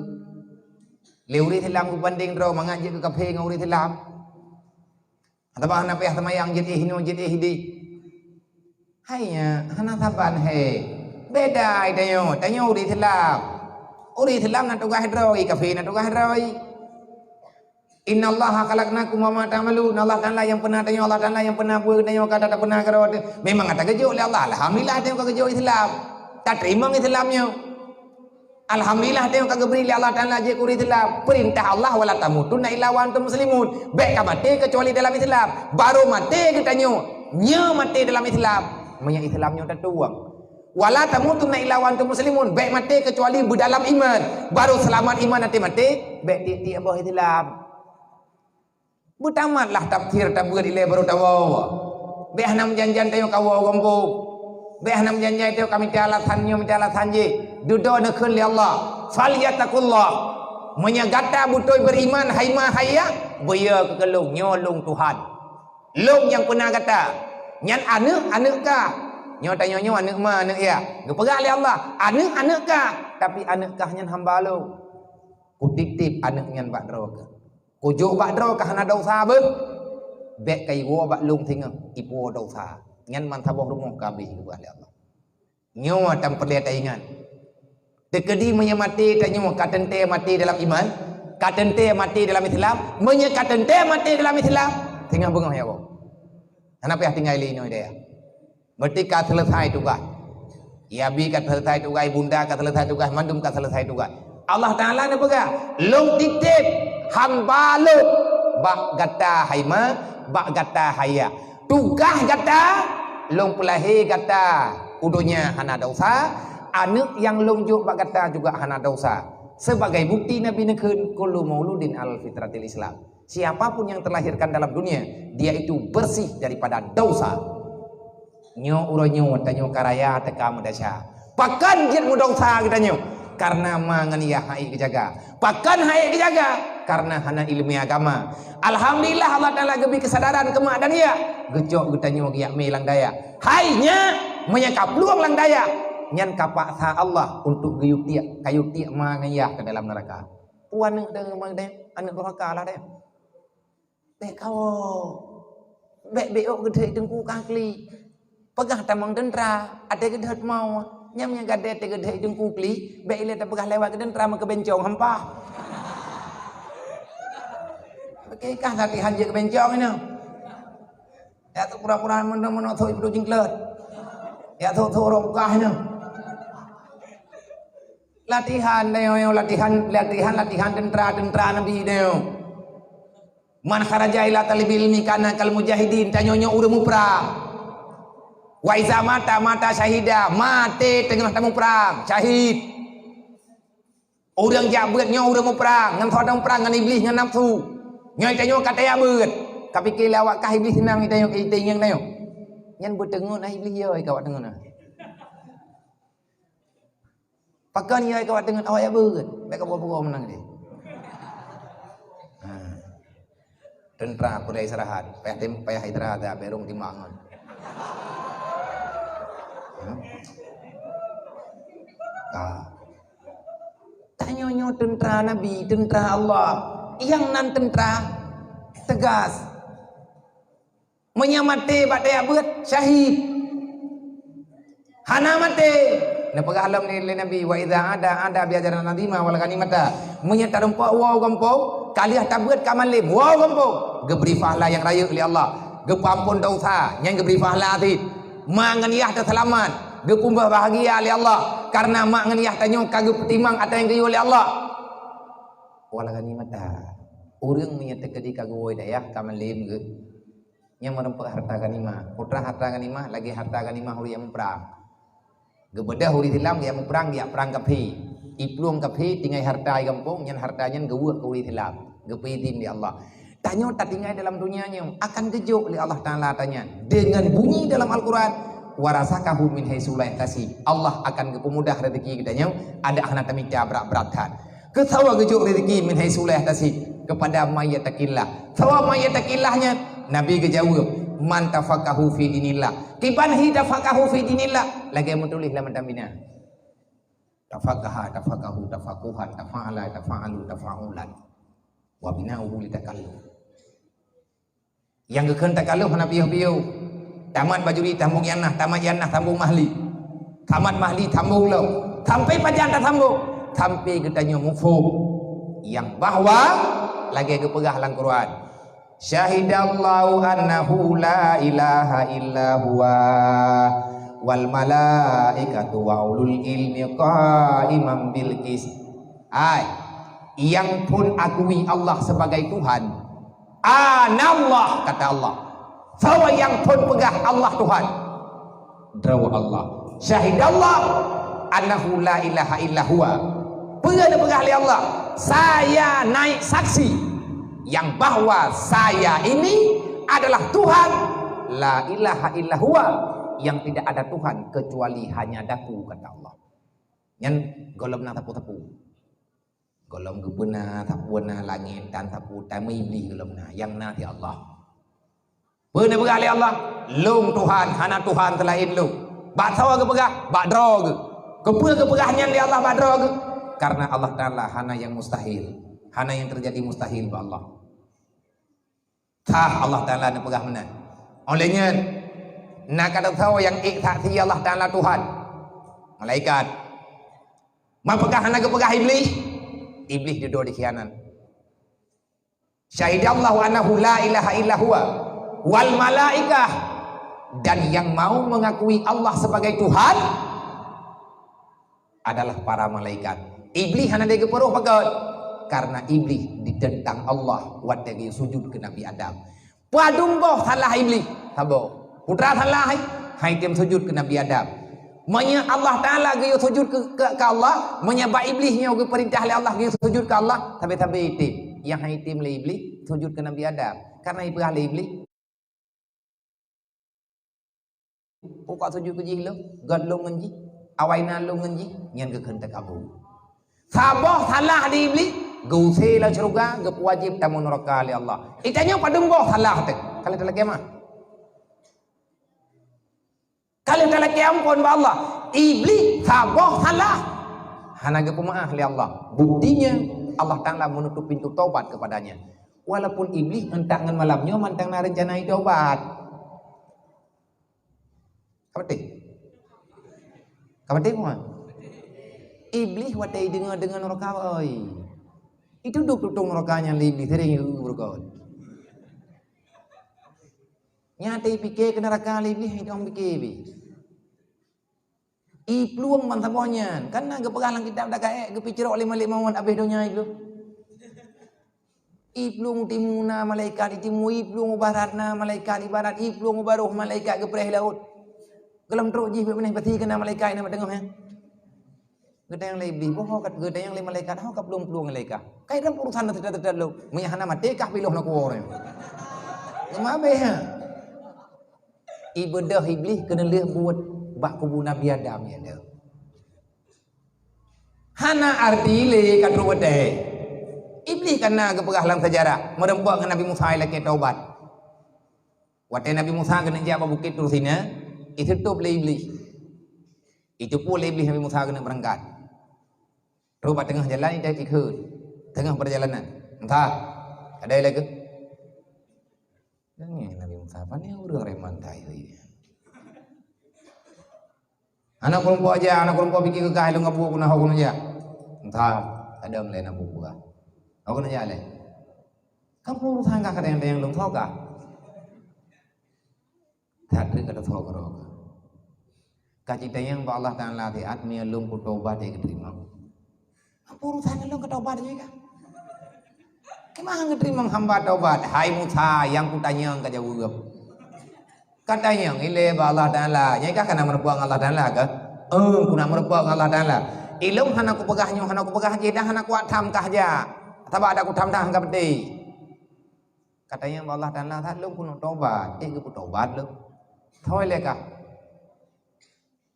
Lé ureuëng Islam geubandeng droe mangat jeuet keu kafé ngon ureuëng Islam. Atawa hana payah seumayang jeuet éh inoe, jeuet éh idéh. Hai nyan, hana saban hai. Beda tanyoe, tanyoe ureuëng Islam. Ureuëng Islam na tugaih droe, kafé na tugaih droe. Innallaha khalaqnakum wa ma ta'malun. Allah Taala nyang peuna tanyoe, Allah Taala nyang peuna beu tanyoe, ka tapeuna keudroe. Memang ka takeujok lé Allah. Alhamdulillah tanyoe ka keujok Islam. Tateurimong Islam nyoe. Alhamdulillah tanyoe ka geubri lé Allah Taala jeuet keu ureuëng Islam. Peurintah Allah, "Wala tamutunna illa wa antum muslimun." Bék ka maté keucuali dalam Islam. Barô maté geutanyoe, nyoe maté dalam Islam. Meunyoe Islam nyoe tatueng. "Wala tamutunna illa wa antum muslimun." Bék maté keucuali beudalam iman. Barô seulamat iman até maté, bék tiek-tiek boh Islam. Beutamatlah tafsir tabeuet ilée barô tawoe. Bék hana meujan-jan tanyoe kawoe gampông. Bék hana meujan-jan tanyoe kamita alasan nyoe, mita alasan jéh. Dudoe neukheun lé Allah, "Falyattaqullah." Meunyoe gata beutôi beuriman, hai ma hai yah, beuyo keu lôn, nyoe lôn Tuhan. Lôn nyang peuna gata. Nyan aneuëk, aneuëk kah. Nyoe tanyoe nyoe aneuëk ma, aneuëk yah. Geupeugah lé Allah, "Aneuëk, aneuëk kah, tapi aneuëk kah nyan hamba lôn. Kutitip aneuëk nyan bak droe keuh. Kujok bak droe ka hana desya beuh. Bék ka iwoe bak lôn singoh ipuwoe desya." Nyan meusaboh rumoh ka habéh geupeugah lé Allah. Nyoe tan peureulée taingat. Teukeudi meunyoe maté tanyoe ka teuntée maté dalam iman, ka teuntée maté dalam Islam, meunyoe ka teuntée maté dalam Islam, singoh beungoh ya woe. Hana payah tinggai lé inoe dayah. Berarti ka selesai tugas. Ya bi ka selesai tugas, bunda ka selesai tugas, mandum ka selesai tugas. Allah Taala neupeugah, "Lôn titip hamba lôn bak gata hai ma, bak gata hai yah. Tugaih gata, lôn peulahé gata u donya hana desya, aneuëk nyang lôn jok bak gata juga hana desya." Sebagai bukti Nabi neukheun, "Kullu mauludin alal fitratil Islam." Siapa pun yang terlahirkan dalam dunia, dia itu bersih daripada dosa. Nyoe uroe nyoe tanyoe ka raya teuka meudesya. Pakon jeuet meudesya geutanyoe? Kareuna ma ngon yah han ék geujaga. Pakon han ék geujaga? Kareuna hana iéleumé agama. Alhamdulillah, Allah Taala geubri keusadaran keu mak dan yah. Geucok geutanyoe geujak mé lam dayah. Hai nyak, meunyo ka plueng lam dayah, nyan ka paksa Allah untuk geuyue tiek, ka yue tiek ma ngon yah keu dalam neuraka. Peue aneuëk deuh, aneuëk durhaka lah deh. Bék kawoe. Bék, bék ôk geudhôt teungku ka klik. Peugah tamong teuntra, até geudhôt mo. Nyam nyang gadée até geudhôt teungku klik, bék ilée tapeugah lewat keu teuntra meukeubencong hampah. Oke, kah latihan jeuet keubencong inoe. Ya tu pura-pura meunoe-meunoe thok ipeuduek jingklot. Ya thok-thok rok bukah inoe. Latihan, nyoe, latihan, latihan, latihan teuntra, teuntra Nabi nyoe. "Man kharaja ila talibil ilmi kana kal mujahidin," tanyoe nyoe ureuëng muprang. "Wa iza mata, mata syahida," maté teungoh tamuprang, syahid. Ureuëng jak beuet nyoe ureuëng muprang, ngon soe tamuprang, ngon iblih, ngon nafsu. Nyoe tanyoe ka tajak beuet. Ka pike lé awak kah iblih seunang tanyoe, teuingat tanyoe. Nyan beuteungeut na iblih yo, ka awak teungeut na. Pakon ya ka awak teungeut awak ya beuet. Bék ka buka-buka meunang deh. Ha. Teuntra peureulée istirahat. Payah tem-, payah istirahat dah, bék rhung timbang ngon. Ha? Ka. Tanyoe nyoe teuntra Nabi, teuntra Allah. Nyang nan teuntra teugas. Meunyo maté bak tajak beuet, syahid. Hana maté. Neupeugah lom lé, lé Nabi, "Wa idza ada, ada bi ajrin azima wal ghanimata." Meunyoe tarumpok woe gampông, ka lheueh tabeuet ka malem, woe gampông, geubri pahala nyang rayeuk lé Allah, geupeuamphon desya, nyan geubri pahala cit. Mak ngon yah teuseulamat, geupeubeubahagia lé Allah, kareuna mak ngon yah tanyoe ka geupeutimang atra nyang geuyue lé Allah. Wal ghanimata. Ureuëng meunyoe teukeudi ka geuwoe dayah ka malem geuh, nyan meurumpok harta ghanimah. Peue treuk harta ghanimah, lagée harta ghanimah ureuëng nyang muprang. Geubeudôh ureuëng Islam geujak muprang, geujak prang kafé. Iplueng kafé tinggai harta di gampông, nyan harta nyan geuweuek keu ureuëng Islam, geupeuidhin lé Allah. Tanyoe tatinggai dalam donya nyoe akan geujok lé Allah Taala tanyan deungon bunyi dalam Al-Quran, "Wa razaqahu min haitsu la yahtasib." Allah akan geupeumudah rezeki geutanyoe, adak hana tamita brat-brat that. Keu saboh geujok rezeki min haitsu la yahtasib, kepada man yattaqillah. Saboh man yattaqillah nyan, Nabi geujaweueb, "Man tafaqahu fi dinillah." Kiban hi tafaqahu fi dinillah, lagée meutuléh lam matan bina. Tafaqaha, tafaqahu, tafaquhan, tafa'ala, tafa'alu, tafa'ulan. Wa bina'uhu li takalluf. Nyang geukheun takalluf hana piôh-piôh. Tamat bajuri sambông nyang na, tamat nyang na sambông mahli. Tamat mahli sambông lom. Sampai pajan tasambông? Sampai geutanyoe muphom nyang bahwa lagée geupeugah lam Quran, "Syahidallahu annahu la ilaha illa huwa wal malaikatu wa ulul ilmi qaiman bil qis." Hai, nyang phon akui Allah sebagai Tuhan, "Anallah," kata Allah. Soe nyang phon peugah Allah Tuhan? Droe Allah. "Syahidallah annahu la ilaha illa huwa." Peue neupeugah lé Allah? "Saya naik saksi yang bahwa saya ini adalah Tuhan, la ilaha illa huwa, yang tidak ada Tuhan kecuali hanya Daku," kata Allah. Nyan gohlom na sapeue-sapeue. Gohlom geupeuna sapeue na langét dan sapeue, tamé Iblih gohlom na, nyang na di Allah. Peue neupeugah lé Allah? "Lôn Tuhan, hana Tuhan seulaén Lôn." Bak soe geupeugah? Bak droe geuh. Keupeue geupeugah nyan lé Allah bak droe geuh? Karena Allah Taala hana nyang mustahil, hana nyang teujadi mustahil bak Allah. Sah Allah Taala neupeugah meunan. Óh lheueh nyan, na ka teusoe nyang ék saksi Allah Taala Tuhan, malaikat. Meunyo hana geupeugah Iblih, Iblih dudoe dikhianat. "Syahidallahu annahu la ilaha illa huwa wal malaikah," dan yang mau mengakui Allah sebagai Tuhan adalah para malaikat. Iblih hana lé geupeuroh pakon, karena Iblih ditentang Allah watée geuyue sujud keu Nabi Adam. Padum boh salah Iblih? Saboh. Peue treuk salah hai? Hai tem sujud keu Nabi Adam. Meunyoe Allah Taala geuyue sujud keu, keu, keu Allah, meunyoe bak Iblih nyoe geupeurintah lé Allah geuyue sujud keu Allah, sabe-sabe item. Nyang hai item lé Iblih sujud keu Nabi Adam. Karena ipeugah lé Iblih, "Peue ka sujud keu jih lôn, gét lôn ngon jih, awai na lôn ngon jih," nyan geukheun takabur. Saboh salah di Iblih, geuuse lam syeuruga, geupeuwajéb tamong neuraka lé Allah. Itanyoe padum boh salah teuh? Ka lheueh talakée meuah? Ka lheueh talakée amphon bak Allah? Iblih saboh salah, hana geupeumeuáh lé Allah. Buktinya, Allah Taala menutup pintu taubat kepadanya. Walaupun Iblih euntak ngon malam nyoe mantong na reuncana jitaubat. Ka patéh? Ka patéh, Mak? Iblih watée jideungoe-deungoe neuraka, oi. Jitudôk tutong neuraka nyan lé Iblih, sering, uh, beureukat. Nyang teupiké keu neuraka lé Iblih, hana pike pih. Iplueng ban saboh nyan, kan na geupeugah lam kitab Daqaiq, geupicrok lé Malik Maud abéh donya iplueng. Iplueng u timu na malaikat i timu, iplueng u barat na malaikat i barat, iplueng u barôh malaikat geupreh laôt. Gohlom trok jih bak binéh pasi keu na malaikat na bak teungoh nyan. Geutanyong lé Iblih, boh ho ka, geutanyong lé malaikat, ho ka plueng-plueng malaikat. Kai dalam urusan teutat-teutat lôn, meunyo hana maté kah piloh na kuwoe. Geumabeh ha. Ibeudôh Iblih keuneulheueh buet bak kubu Nabi Adam nyan deuh. Hana arti lé ka trok watée. Iblih ka na geupeugah lam sejarah, meureumpok ngon Nabi Musa ilakée taubat. Watée Nabi Musa keuneuk jak bak bukét Tursina, itutôp lé Iblih. Iteupeue lé Iblih Nabi Musa keuneuk beurangkat. Trok bak teungoh jalan, ita ikheun. Teungoh peurjalanan. Musa, kadai lagée. Nyan Nabi Musa, pane ureuëng reman tai hai. Aneuk keurumpok jak, aneuk keurumpok pike keu kah, ilôn gabuek keunoe ho keunoe jak. Entah, kadang lé na buet peugah. Ho keunoe jak lé. Kan peurusan kah kadang-kadang lôn tho kah. That treuk ka tho keudroe kah. Ka jitanyong bak Allah Taala siat meunyoe lôn kutobat, ék geuteurimong. Apa urusan lôn keu tobat jih kah? Keumaha geuteurimong hamba tobat? Hai Musa, nyang kutanyong ka jaweueb. Ka tanyong ilée bak Allah Taala. Nyan kah kana meurumpok ngon Allah Taala kah? Eh, kuna meurumpok ngon Allah Taala. Ilôn hana kupeugah nyoe, hana kupeugah jih, dan hana kuat tham kah jak. Sabab adak kutham-tham ka peuti. Ka tanyong bak Allah Taala, that lôn keuneuk tobat, ék geupeutobat lôn. Thoi lé kah.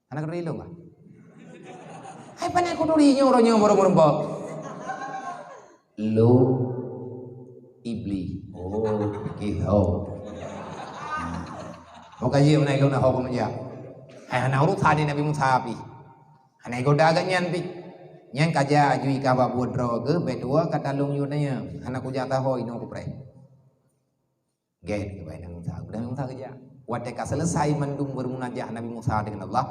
Hana keuduri lôn kah? Hai, pane kuduri nyoe uroe nyoe baru meurumpok. Lôn Iblih. Oh, kiho. Ho ka jeuet meunan lôn na ho keumeujak. Hai, hana urusan di Nabi Musa pih. Hana igoda geuh nyan pih. Nyan ka jak aju i kah bak buet droe geuh, bék tuwoe ka talông yue tanyong. Hana kujak taho inoe kupreh. Gét keubai Nabi Musa. Nabi Musa geujak. Watée ka seuleusai mandum beurmunajah Nabi Musa deungon Allah,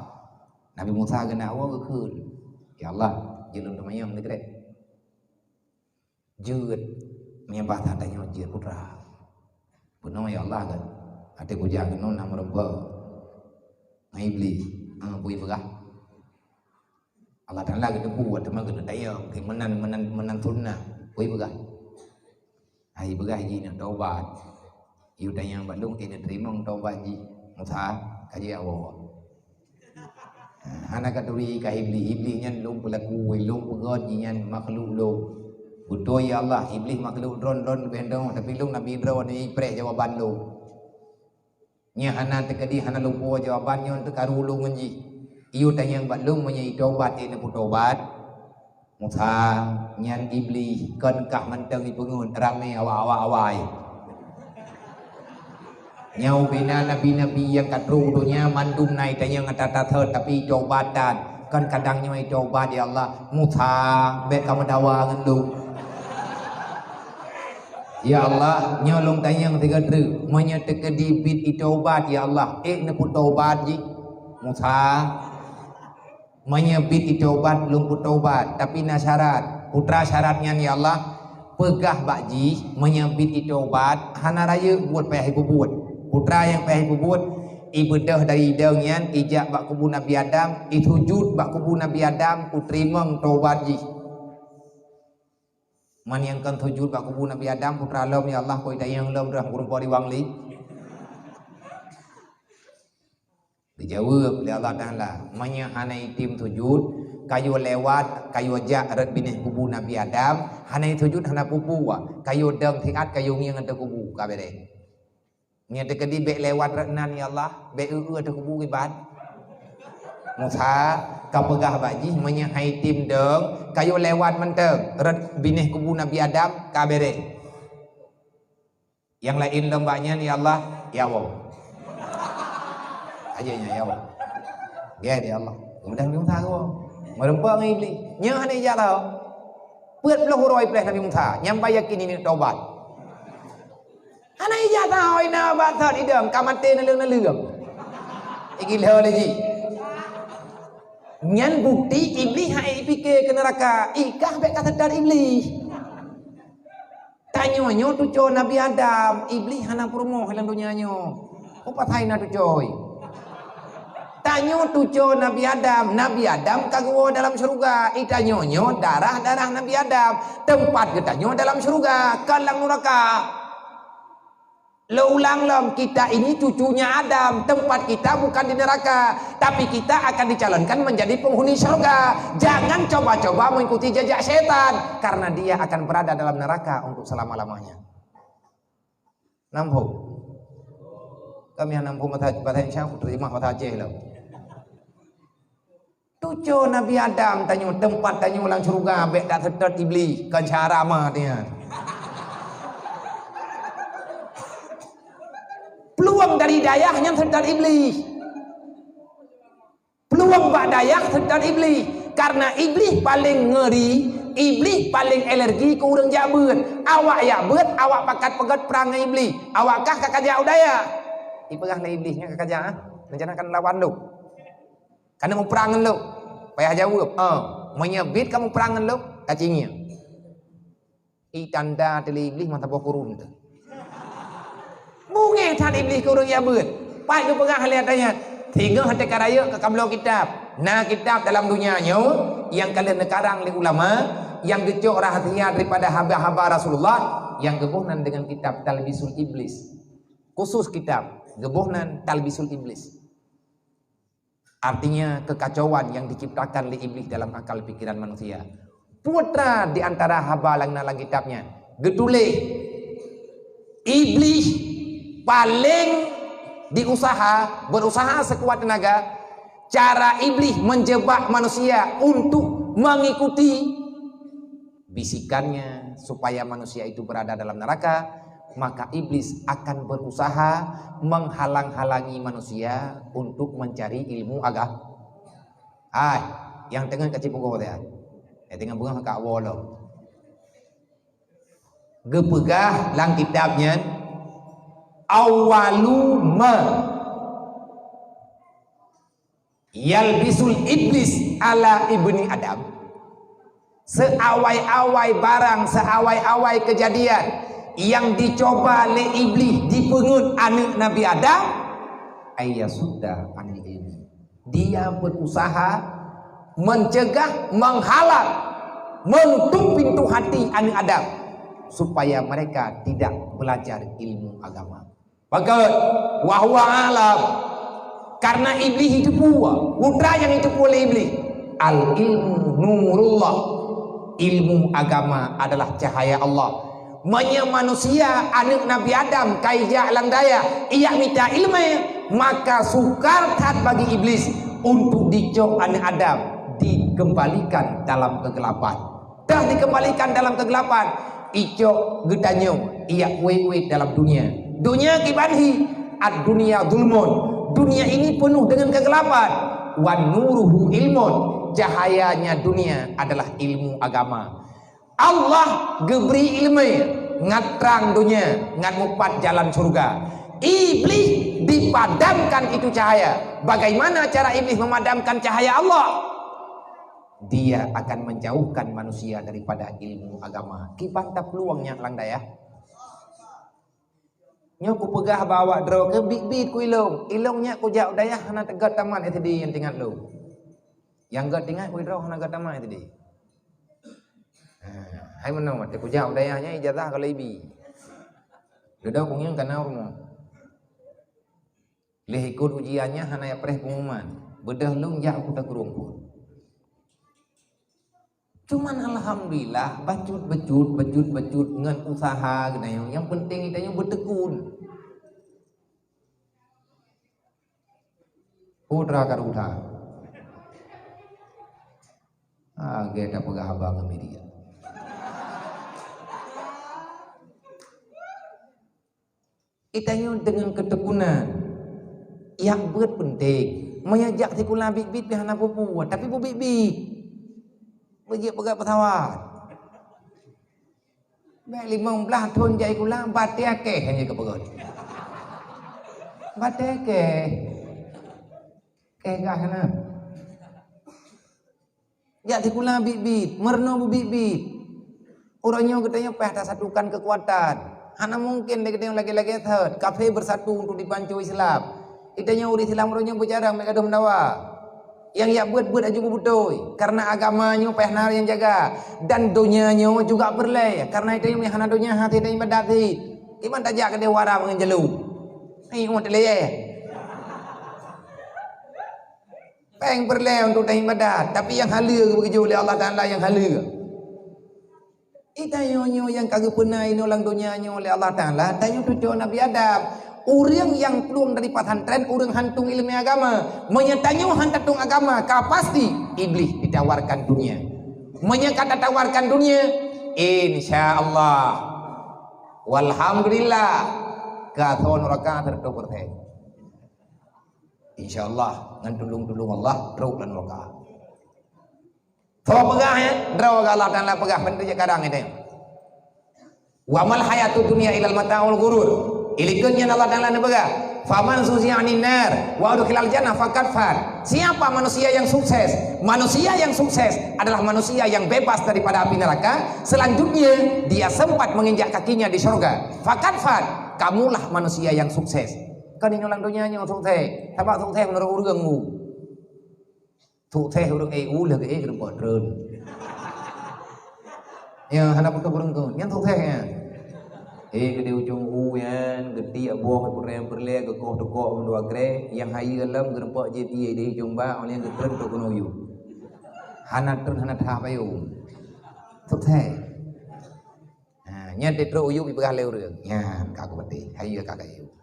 Nabi Musa geunak woe geukheun, "Ya Allah, jeuet lôn teumanyong dikeue." Jeuet, meunyoe basa tanyoe jeuet putra. Bunoe ya Allah kan. Até kujak keunoe na meurumpok ngon Iblih. Ah, bui peugah. Allah Taala geuteupeue teuma geutanyong, meunan, meunan, meunan sunnah. Bui peugah. Hai peugah jih na tobat. Yue tanyong bak lôn, eh, na teurimong tobat jih. Musa, ka jeuet woe. Hana ka turi kah Iblih. Iblih nyan lôn peulaku, lôn peugöt jih nyan makhluk lôn. Beutôi ya Allah, Iblih makhluk droen, droen leubeh droen, tapi lôn nabi droen, ipreh jawaban lôn. Nyan hana teukeudi, hana lumpah jawaban nyoe teukaru lôn ngon jih. Yue tanyong bak lôn meunyoe itobat, eh, neupeutobat. Musa, nyan Iblih, kon kah mantong ipeungeut, ramé awak-awak awai. Nyoe bina nabi-nabi nyang ka trok u donya mandum na itanyong ata-ata thot, tapi itobat tan. Kon kadang nyoe itobat, ya Allah. Musa, bék ka meudawa ngon lôn. Ya Allah, nyoe lôn tanyong sigoe treuk, meunyoe teukeudi bit itobat, ya Allah, ék neupeutobat jih. Musa, meunyoe bit itobat, lôn peutobat, tapi na syarat. Putra syarat nyan, ya Allah, peugah bak jih, meunyoe bit itobat, hana rayeuk buet payah ipeubuet. Putra nyang payah ipeubuet, ibeudôh dari idong nyan, ijak bak kubu Nabi Adam, isujut bak kubu Nabi Adam, kuteurimong tobat jih. Man nyang kon sujut bak kubu Nabi Adam, putra lom, ya Allah, kok itanyong lom dah meurumpok di Wangli. Dijaweueb lé Allah Taala, "Meunyoe hana item sujut, kayue lewat, kayue jak rot binéh kubu Nabi Adam, hana isujut, hana peue-peue, kayue dong siat, kayue ngieng ateueh kubu, ka béréh." Nyan teukeudi bék lewat rot nan, ya Allah, bék eu-eu ateueh kubu kiban. Musa ka peugah bak jih, "Meunyoe hai tem dong, kayue lewat mantong rot binéh kubu Nabi Adam, ka béréh." Nyang laén lom bak nyan, "Ya Allah, ya Allah." Aja nyan, "Ya Allah." Gét, ya Allah. Mudah Nabi Musa geuh. Meureumpok ngon Iblih. Nyoe hana ijak tau. Peuet ploh uroe ipreh Nabi Musa. Nyang ba yakin ini tobat. Hana ijak tahu ina batat idong ka maté neuleueng-neuleueng. Igilo lé jih. Nyan bukti Iblih hai ipike keu neuraka. Ikah bék ka seutôt Iblih. Tanyoe nyoe tuco Nabi Adam, Iblih hana peurumoh lam donya nyoe. Peue pasai na tuco? Tanyoe tuco Nabi Adam, Nabi Adam ka geuwoe dalam syeuruga. Itanyoe nyoe darah-darah Nabi Adam, teumpat geutanyoe dalam syeuruga, kon lam nuraka. Lôn ulang lom, kita ini cucunya Adam, tempat kita bukan di neraka, tapi kita akan dicalonkan menjadi penghuni syurga. Jangan coba-coba mengikuti jejak setan, karena dia akan berada dalam neraka untuk selama-lamanya. Namphok. Kami hana namphok bahasa, bahasa Indonesia, aku terjemah bahasa Aceh lah. Tuco Nabi Adam tanyoe, teumpat tanyoe lam syeuruga, bék taseutôt Iblih, kon syara ma nyan. Peuluang dari dayah nyan seutôt Iblih. Peuluang bak dayah seutôt Iblih. Karena Iblih paléng ngeuri, Iblih paléng alergi keu ureuëng jak beuet. Awak jak beuet, awak pakat peugét prang ngon Iblih. Awak kah ka kajak u dayah. Ipeugah lé Iblih nyan ka kajak, ah. Rencana kan lawan lôn. Ka na muprang ngon lôn. Payah jaweueb. Ah, meunyoe bit ka muprang ngon lôn, ka cingieng. I tanda teuh lé Iblih mata boh kurun teuh. Beungéh that Iblih keu ureueng jak beuet. Pat geupeugah lé ayat-ayat. Singoh teuka rayeuk ka kabloe kitab. Na kitab dalam donya nyoe nyang ka lheueh neukarang lé ulama, nyang geucok rahsia daripada haba-haba Rasulullah, nyang geuboh nan deungon kitab Talbisul Iblis. Khusus kitab geuboh nan Talbisul Iblis. Artinya, kekacauan yang diciptakan lé Iblih dalam akal pikiran manusia. Peue teuma di antara haba nyang na lam kitab nyan geutuléh, Iblih paleng diusaha, berusaha sekuat tenaga, cara Iblih menjebak manusia untuk mengikuti bisikannya supaya manusia itu berada dalam neraka, maka iblis akan berusaha menghalang-halangi manusia untuk mencari ilmu agama. Hai, nyang teungeut ka cit peugoe teuh. Eh, teungoh beungoh ka woe lom. Geupeugah lam kitab nyan, "Awwalu ma yalbisul iblis ala ibni Adam." Seawai-awai barang, seawai-awai kejadian yang dicoba lé Iblih dipeungeut aneuk Nabi Adam, ayyasudda anil ilmi. Dia berusaha mencegah, menghalang, menutup pintu hati aneuk Adam supaya mereka tidak belajar ilmu agama. Pakon? Wa huwa alam. Karena Iblih jiteupeue, peue nyang jiteupeue lé Iblih. Al ilmu nurullah. Ilmu agama adalah cahaya Allah. Meunyoe manusia, aneuk Nabi Adam, ka ijak lam dayah, ijak mita ileumèe, maka sukar that bagi iblis untuk dicok aneuk Adam dikembalikan dalam kegelapan. Dah dikembalikan dalam kegelapan, icok geutanyoe ijak wét-wét dalam dunia. Dunia kiban hi, ad-dunya zulmun. Dunia ini penuh dengan kegelapan. Wa nuruhu ilmun. Cahayanya dunia adalah ilmu agama. Allah geubri ileumèe ngat trang dunia, ngat mupat jalan syurga. Iblih dipadamkan itu cahaya. Bagaimana cara Iblih memadamkan cahaya Allah? Dia akan menjauhkan manusia daripada ilmu agama. Kiban tapeuluang nyak lam dayah. Nyoe kupeugah bak awak droe keu biet-biet ku ilong. Ilong nyak kujak u dayah hana teugot tamat S D nyang teuingat lôn. Nyang geutingat ku droe hana geutamah S D. Ha, hai meunoe, teuh kujak u dayah nyan ijazah ka lheueh ibi. Dudoe kungieng kana rumoh. Lheueh ikot ujian nyan hana jak preh pengumuman. Beudôh lôn jak u Kota Krueng phon. Cuman alhamdulillah, bacut-bacut, bacut-bacut ngon usaha geutanyoe. Nyang penting geutanyoe beutekun. Putra ka rudha. Ah, gata peugah haba ngon media. Geutanyoe deungon keutekunan. Jak beuet penting. Meunyoe jak sikula biet-biet pih hana peue-peue, tapi beubiet-biet. Beujeuet peugöt peusawat. Bèk limong blaih thon jak sikula, batèe kèh hana geupeugöt. Batèe kèh. Kèh gah na. Jak sikula biet-biet, meurunoe beubiet-biet. Uroe nyoe geutanyoe payah tasatukan keukuatan. Hana mungken lé geutanyoe lagèe-lagèe thon, kafé beusatu untuk dipanco Islam. Geutanyoe ureueng Islam uroe nyoe beujarang bèk gadôh meudawa. Nyang jak beuet-beuet aju beubeutôi, kareuna agama nyoe payah na nyang jaga, dan donya nyoe juga peureulèe, kareuna geutanyoe hana donya hana ibadat cit. Kiban tajak keudéh u Arab ngon jalô. Hai, umat lé. Péng peureulèe untuk tahibadat, tapi nyang haleue geubeujeuet lé Allah Taala nyang haleue. Geutanyoe nyoe nyang ka geupeuna inoe lam donya nyoe lé Allah Taala, tanyoe cucoe Nabi Adam. Ureueng nyang plueng dari pesantren, ureueng hantom ileumèe agama. Meunyoe tanyoe han tatong agama, ka pasti Iblih ditawarkan dunia. Meunyoe ka tatawarkan dunia, insya Allah, walhamdulillah, ka thon raka seratus persen. Insya Allah, ngon tulông-tulông Allah, trok lam nuraka. Soe peugah, ya? Droe geuh Allah Taala peugah, ban teujak kadang itu. "Wa mal hayatud dunya illa mata'ul ghurur." Ilikot nyan Allah Taala neupeugah, Faman zuhziha 'anin nar wa udkhilal jannah faqad faz. Siapa manusia yang sukses? Manusia yang sukses adalah manusia yang bebas daripada api neraka. Selanjutnya, dia sempat menginjak kakinya di surga. Faqad faz. Kamulah manusia yang sukses. Kan inoe lam donya nyoe sukses. Sabab sukses menurut ureuëng mu. Sukses ureuëng, eh, u lheueh, eh, geureumpok treun. Ya, hana putôh ureuëng tu. Nyan sukses nyan. Eh, geudeh ujong u nyan, geutiek boh peureulée peureulée, geukoh tukok mandua kré, nyang hayeue lom geureumpok jép ié di ujong bak, oleh geutreun trok keunoe u yup. Hana treun, hana that payong. Sukses. Ha, nyan trok u yup ipeugah lé ureuëng. Nyan ka kupeuteh, hayeue ka kayue.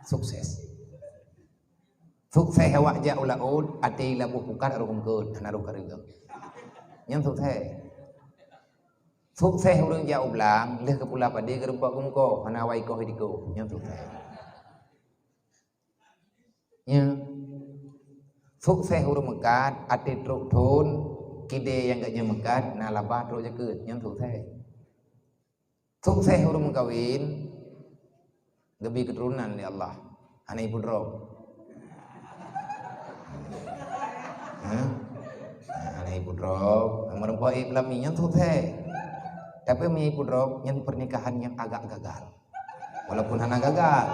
Sukses. Sukses awak jak u laôt, até laboh pukat rhom eungkôt, hana rôh kareueng. Nyan sukses. Sukses ureuëng jak u blang, lheueh geupula padé geureumpok geumeukoh, hana awai koh di koh. Nyan sukses. Nyan. Sukses ureuëng meukat, até trok thon, kidée nyang geuh nyan meukat, na laba trok jakeuet. Nyan sukses. Sukses ureuëng meukawen, geubri keuturonan lé Allah. Hana ipeudrop. Hah? Hana ipeudrop. Meureumpok ié peulami nyan sukses. Tapi meunyo ipeudrop, nyan pernikahan nyang agak gagal. Walaupun hana gagal.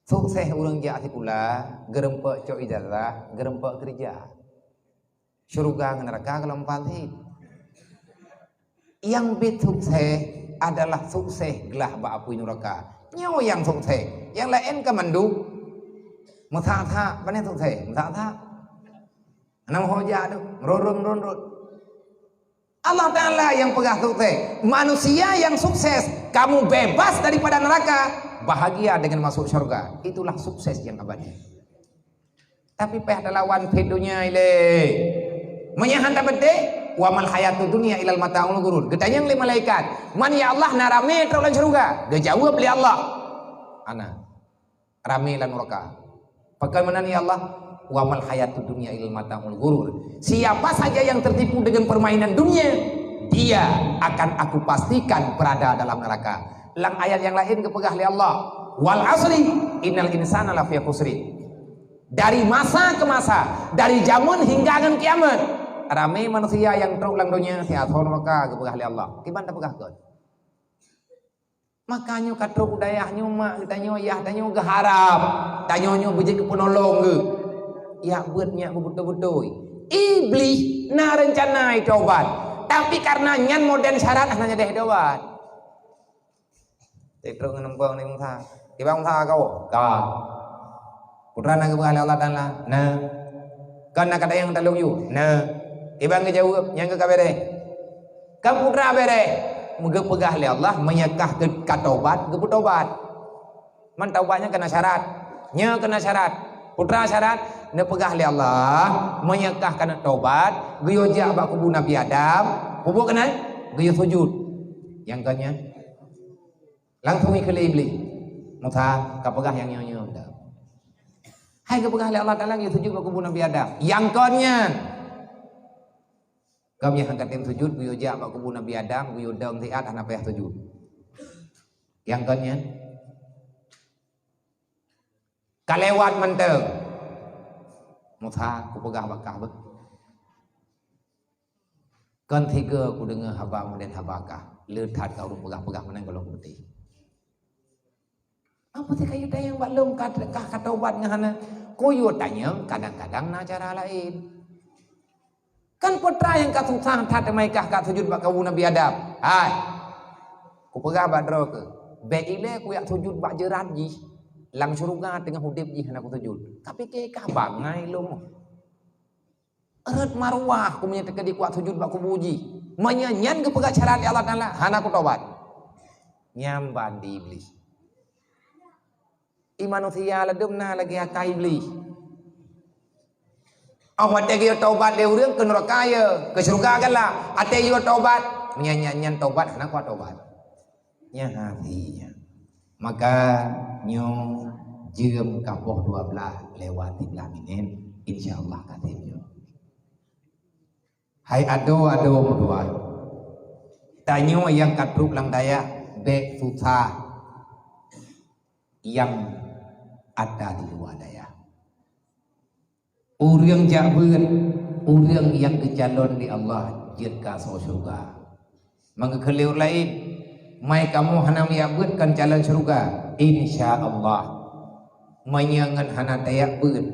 Sukses ureuëng jak sikula, geureumpok cok ijazah, geureumpok keureuja. Syeuruga ngon neuraka geulompan cit. Nyang biet sukses adalah sukses glah bak apui neuraka. Nyoe nyang sukses. Nyang laén ka mandum. Meusak-sak, pane sukses? Meusak-sak. Hana meuho jak tu. Meurot-rot, meurot-rot. Allah Ta'ala nyang peugah sukses. Manusia yang sukses, kamu bebas daripada neraka, bahagia dengan masuk syurga. Itulah sukses yang abadi. Tapi payah talawan pih donya ilée. Meunyo hana tapeuteh, wa mal hayatud dunya illal mata'ul ghurur. Geutanyong lé malaikat, "Man ya Allah na ramé trok lam syeuruga?" Geujaweueb lé Allah, "Ana ramé lam neuraka." Pakon meunan ya Allah? "Wa mal hayatud dunya illal mata'ul ghurur." Siapa saja yang tertipu dengan permainan dunia, dia akan Aku pastikan berada dalam neraka. Lam ayat nyang laén geupeugah lé Allah, "Wal asri, innal insana lafi khusri." Dari masa ke masa, dari jameun hingga ngon kiamat, ramé manusia nyang trok lam donya siat thon maka geupeugah lé Allah. Kiban tapeugah kon. Maka nyoe ka trok u dayah nyoe mak geutanyoe, yah tanyoe geuharab. Tanyoe nyoe beujeuet keu peunolong geuh. Yak beuet nyak beubeutôi-beutôi. Iblih na reuncana jitaubat. Tapi karena nyan modern syarat hana jadeh taubat. Trok ngon numpang ni Musa. Kiban Musa kau? Ka. Putra na geupeugah lé Allah Taala? Na. Kon na kata nyang talong yue? Na. Kiban geujaweueb, nyang ka bereh? Ka putra bereh. Geupeugah lé Allah, meunyo kah ka tobat, geupeutobat. Man tobat nyan keunan syarat. Nyoe keunan syarat. Putra syarat, neupeugah lé Allah, meunyo kah keuneuk tobat, geuyue jak bak kubu Nabi Adam, kubu keunan, geuyue sujud. Nyang kon nyan. Langsung ikheun lé Iblih, "Musa, ka peugah nyang nyoe-nyoe dah." Hai geupeugah lé Allah Taala, "Geuyue sujud bak kubu Nabi Adam." Nyang kon nyan. Gobnyan han katem sujud, geuyue jak bak kubu Nabi Adam, geuyue dong siat hana payah sujud. Nyang kon nyan. Ka lewat mantong. Musa, kupeugah bak kah beuh. Kon sigoe kudeungoe haba meunan haba kah. Le that ka ureuëng peugah-peugah meunan gohlom kupeuteh. Apa sih kayu tayang bak lom ka, ka, ka tobat ngon hana? Kuyue tanyong, kadang-kadang na cara laén. Kan peue teuma nyang ka susah that teuma kah ka sujud bak kubu Nabi Adam. Hai. Kupeugah bak droe keuh, bék ilée kujak sujud bak jeurat jih. Lam syeuruga teungoh udeb jih hana kusujud. Ka pike kah bangai lom. Rot maruah ku meunyoe teukeudi kujak sujud bak kubu jih. Meunyoe nyan geupeugah syarat lé Allah Taala, hana kutobat. Nyan ban di Iblih. I manusia ladum na lagée akai Iblih. Oh watée geuyue tobat lé ureuëng keu neuraka ye, keu syeuruga galak. Até yue tobat, nyan, nyan, nyan tobat hana kuat tobat. Nyan hati nyan. Maka nyoe jeuem ka poh dua blaih lewat tiga blaih minit, insya Allah ka tem nyoe. Hai adoe-adoe meutuwah, tanyoe nyang ka trok lam dayah bék susah. nyang ada di luwa dayah. Ureuëng jak beuet, ureuëng nyang geucalon lé Allah jeuet keu asoe syeuruga. Meungeukheun lé ureuëng laén, "Mai kamoe hana jak beuet kon calon syeuruga?" Insya Allah. Meunyoe ngon hana tajak beuet,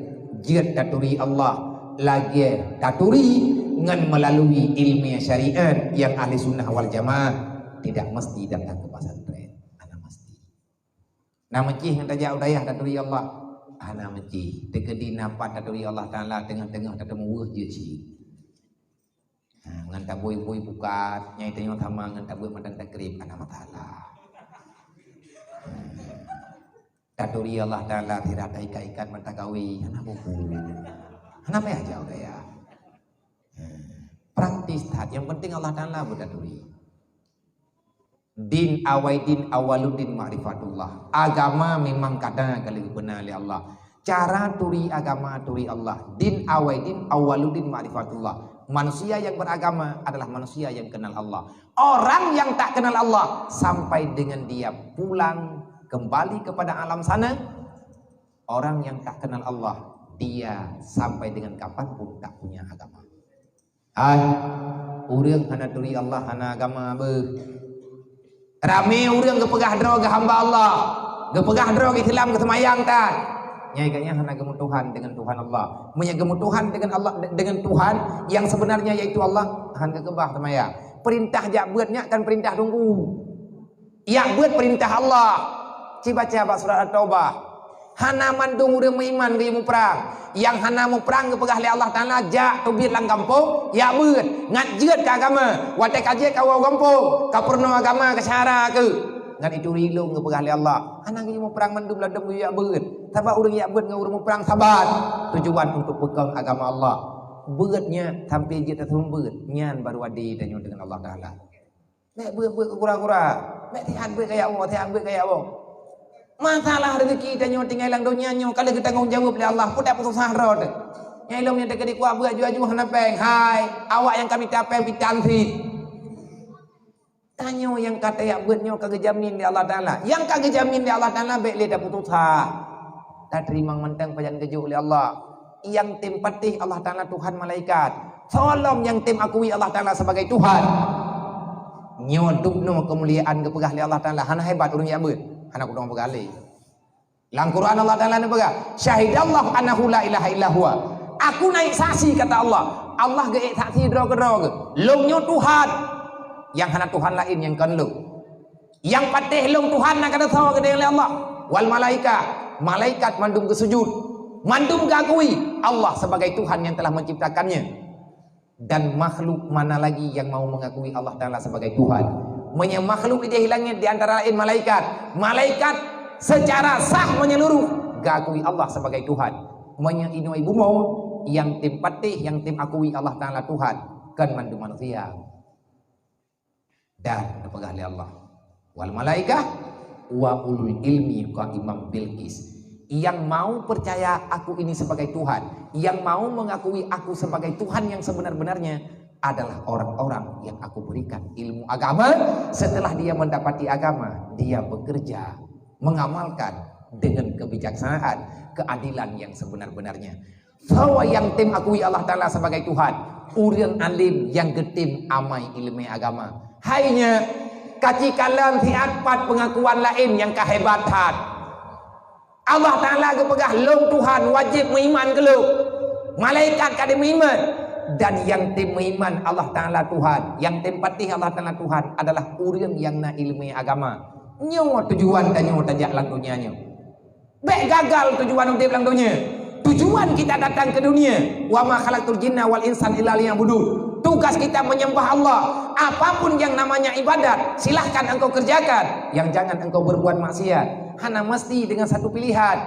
jeuet taturi Allah lagée taturi ngon meulalui iéleumé syariat nyang ahli sunnah wal jamaah, tidak mesti datang ke pesantren. Hana mesti. Na meucih ngon tajak u dayah taturi Allah? Hana meucih. Teukeudi na pat taturi Allah Taala teungoh-teungoh tateumuweuh jeuet cit. Ha, ngon tabui-bui pukat, nyang tanyoe sama ngon tabui mantong takrieb, hana masalah. Taturi Allah Taala sira taikat-ikat mata kawi, hana bubu. Hana payah jak u dayah. Ha, praktis that, nyang penting Allah Taala beutaturi. Din awai din awaluddin ma'rifatullah. Agama memang kadang kali geupeuna lé Allah. Cara turi agama, turi Allah. Din awai din awaluddin ma'rifatullah. Manusia yang beragama adalah manusia yang kenal Allah. Orang yang tak kenal Allah, sampai dengan dia pulang kembali kepada alam sana, orang yang tak kenal Allah, dia sampai dengan kapanpun tak punya agama. Hai, ureuëng hana turi Allah, hana agama beuh. Ramé ureuëng geupeugah droe geuhamba Allah, geupeugah droe geuislam geuseumayang tan. Nyai gobnyan hana geumeutuhan deungon Tuhan Allah. Meunyoe geumeutuhan deungon Allah, de-, deungon Tuhan yang sebenarnya yaitu Allah, han geukeubah seumayang. Peurintah jak beuet nyan kon peurintah teungku. Jak beuet peurintah Allah. Ci baca bak surat At-Taubah. Hana mandum ureuëng meuiman geuyue muprang. Nyang hana muprang geupeugah lé Allah Taala, "Jak teubiet lam gampông, jak beuet, ngat jeuet keu agama. Watée ka jeuet kawoe gampông, kapeurunoe agama keu syedara keuh." Ngat itu rilong geupeugah lé Allah. Hana geuyue muprang mandum ladom geuyue jak beuet. Sabab ureuëng jak beuet ngon ureuëng muprang saban. Tujuan untuk peukong agama Allah. Beuet nyan sampai jeuet taseumeubeuet. Nyan baru adé tanyoe deungon Allah Taala. Bék beuet-beuet keu kura-kura. Bék siat beuet keu jak woe, siat beuet keu jak woe. Masalah rezeki tanyoe tinggai lam donya nyoe ka lheueh geutanggong jaweueb lé Allah, peue tapeusosah droe teuh. Nyang ilom nyang teukeudi kuat beuet aju-aju hana péng. Hai, awak nyang ka mita péng pitan cit. Tanyoe nyang ka tajak beuet nyoe ka geujamin lé Allah Taala. Nyang ka geujamin lé Allah Taala bék lé tapeusosah. Tateurimong mantong pajan geujok lé Allah. Nyang tem patéh Allah Taala Tuhan malaikat. Soe lom nyang tem akui Allah Taala sebagai Tuhan. Nyoe dubnoe keumuliaan geupeugah lé Allah Taala, hana hebat ureuëng jak beuet, hana kudong peugah lé. Lam Quran Allah Taala neupeugah, "Syahidallahu annahu la ilaha illa huwa." Aku naik saksi, kata Allah. Allah geuék saksi droe keudroe geuh. Lôn nyoe Tuhan. Nyang hana Tuhan laén nyang kon lôn. Nyang patéh lôn Tuhan na ka teusoe keudéh lé Allah. Wal malaikah, malaikat mandum geusujud. Mandum geuakui Allah sebagai Tuhan yang telah menciptakannya. Dan makhluk mana lagi yang mau mengakui Allah Taala sebagai Tuhan? Meunyoe makhluk di langit di antara lain malaikat, malaikat secara sah menyeluruh geuakui Allah sebagai Tuhan. Meunyoe inoe bumoe nyang tem patéh, nyang tem akui Allah Taala Tuhan, kon mandum manusia. Dan geupeugah lé Allah, "Wal malaikah wa ulul ilmi qaiman bil qis." Yang mau percaya aku ini sebagai Tuhan, yang mau mengakui aku sebagai Tuhan yang sebenar-benarnya adalah orang-orang yang aku berikan ilmu agama. Setelah dia mendapati agama, dia bekerja, mengamalkan dengan kebijaksanaan, keadilan yang sebenar-benarnya. Soe nyang tem akui Allah Taala sebagai Tuhan? Ureuëng alim nyang geutem amai iéleumé agama. Hai nyan, ka ci kalon siat pat peungakuan laén nyang ka hebat that. Allah Taala geupeugah, "Lôn Tuhan, wajéb meuiman keu Lôn." Malaikat ka dimeuiman. Dan nyang tem meuiman Allah Taala Tuhan, nyang tem patéh Allah Taala Tuhan adalah ureuëng nyang na iéleumé agama. Nyoe tujuan tanyoe tajak lam donya nyoe. Bék gagal tujuan udeb lam donya. Tujuan kita datang ke dunia, "Wa ma khalaqtul jinna wal insan illa liya'budun." Tugas kita menyembah Allah. Apapun yang namanya ibadat, silahkan engkau kerjakan. Yang jangan engkau berbuat maksiat. Hana mesti dengan satu pilihan.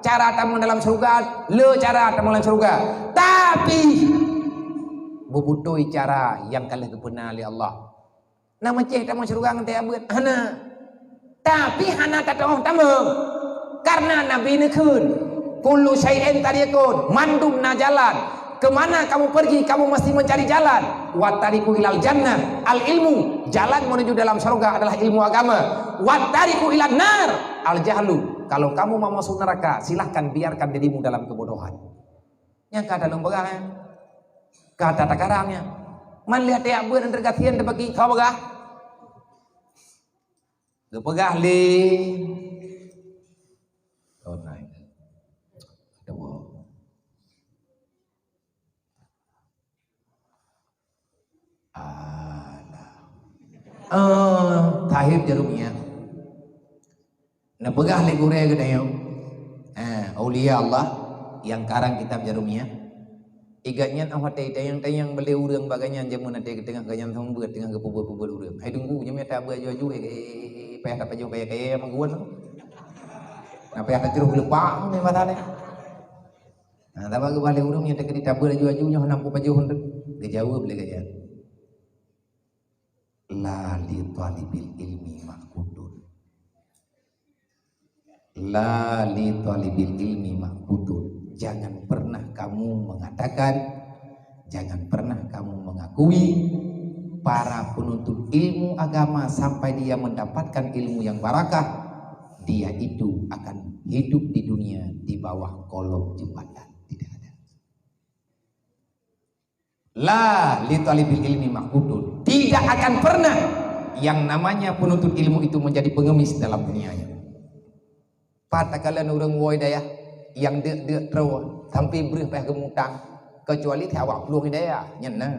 Cara tamong dalam syurga, le cara tamong dalam syurga. Tapi, beubutôi cara nyang ka lheueh geupeuna lé Allah. Na meucéh tamong syeuruga ngon tajak beuet? Hana. Tapi hana tatu'oh tamong. Karena Nabi neukheun, "Kullu syai'in tariqun," mandum na jalan. Kemana kamu pergi, kamu mesti mencari jalan. "Wa tariqu ilal jannah, al ilmu," jalan menuju dalam syurga adalah ilmu agama. "Wa tariqu ilan nar, al jahlu," Kalau kamu mau masuk neraka, silahkan biarkan dirimu dalam kebodohan. Nyang ka taleueng peugah, eh. Ka tatakarang nyan. Man lheueh tajak beuet antar gasien teupaki, tho peugah. Geupeugah lé. Oh, nice. Ada wow. Alah. Eh, Tahib Jarumiyah. Neupeugah lé gurée geutanyoe, eh, aulia Allah nyang karang kitab Jarumiyah. Igat nyan 'oh watée tanyong-tanyong bak lé ureuëng bak gobnyan jameun até geuteungoh gobnyan seumeubeuet teungoh geupeubuet-peubuet ureuëng. Hai teungku, nyoe mita beuet aju-aju, eh, eh, eh, eh, payah tapajoh kaya-kaya meuguan. Nah, payah tacroh geuleupah ni mata ni. Nah, tapi geupeugah lé ureuëng nyang teukeudi tabeut laju-laju nyoe hana meupajoh tu. Geujaweueb lé gobnyan, "La li talibil ilmi ma'qudun. La li talibil ilmi ma'qudun." Jangan pernah kamu mengatakan, jangan pernah kamu mengakui para penuntut ilmu agama sampai dia mendapatkan ilmu yang barakah, dia itu akan hidup di dunia di bawah kolong jembatan. Tidak ada. La li talibil ilmi ma'qudun. Tidak akan pernah yang namanya penuntut ilmu itu menjadi pengemis dalam dunianya. Pat takalon ureuëng woe dayah nyang deuk-deuk troe sampai breuh payah geumutang, kecuali awak plueng dayah nyan na.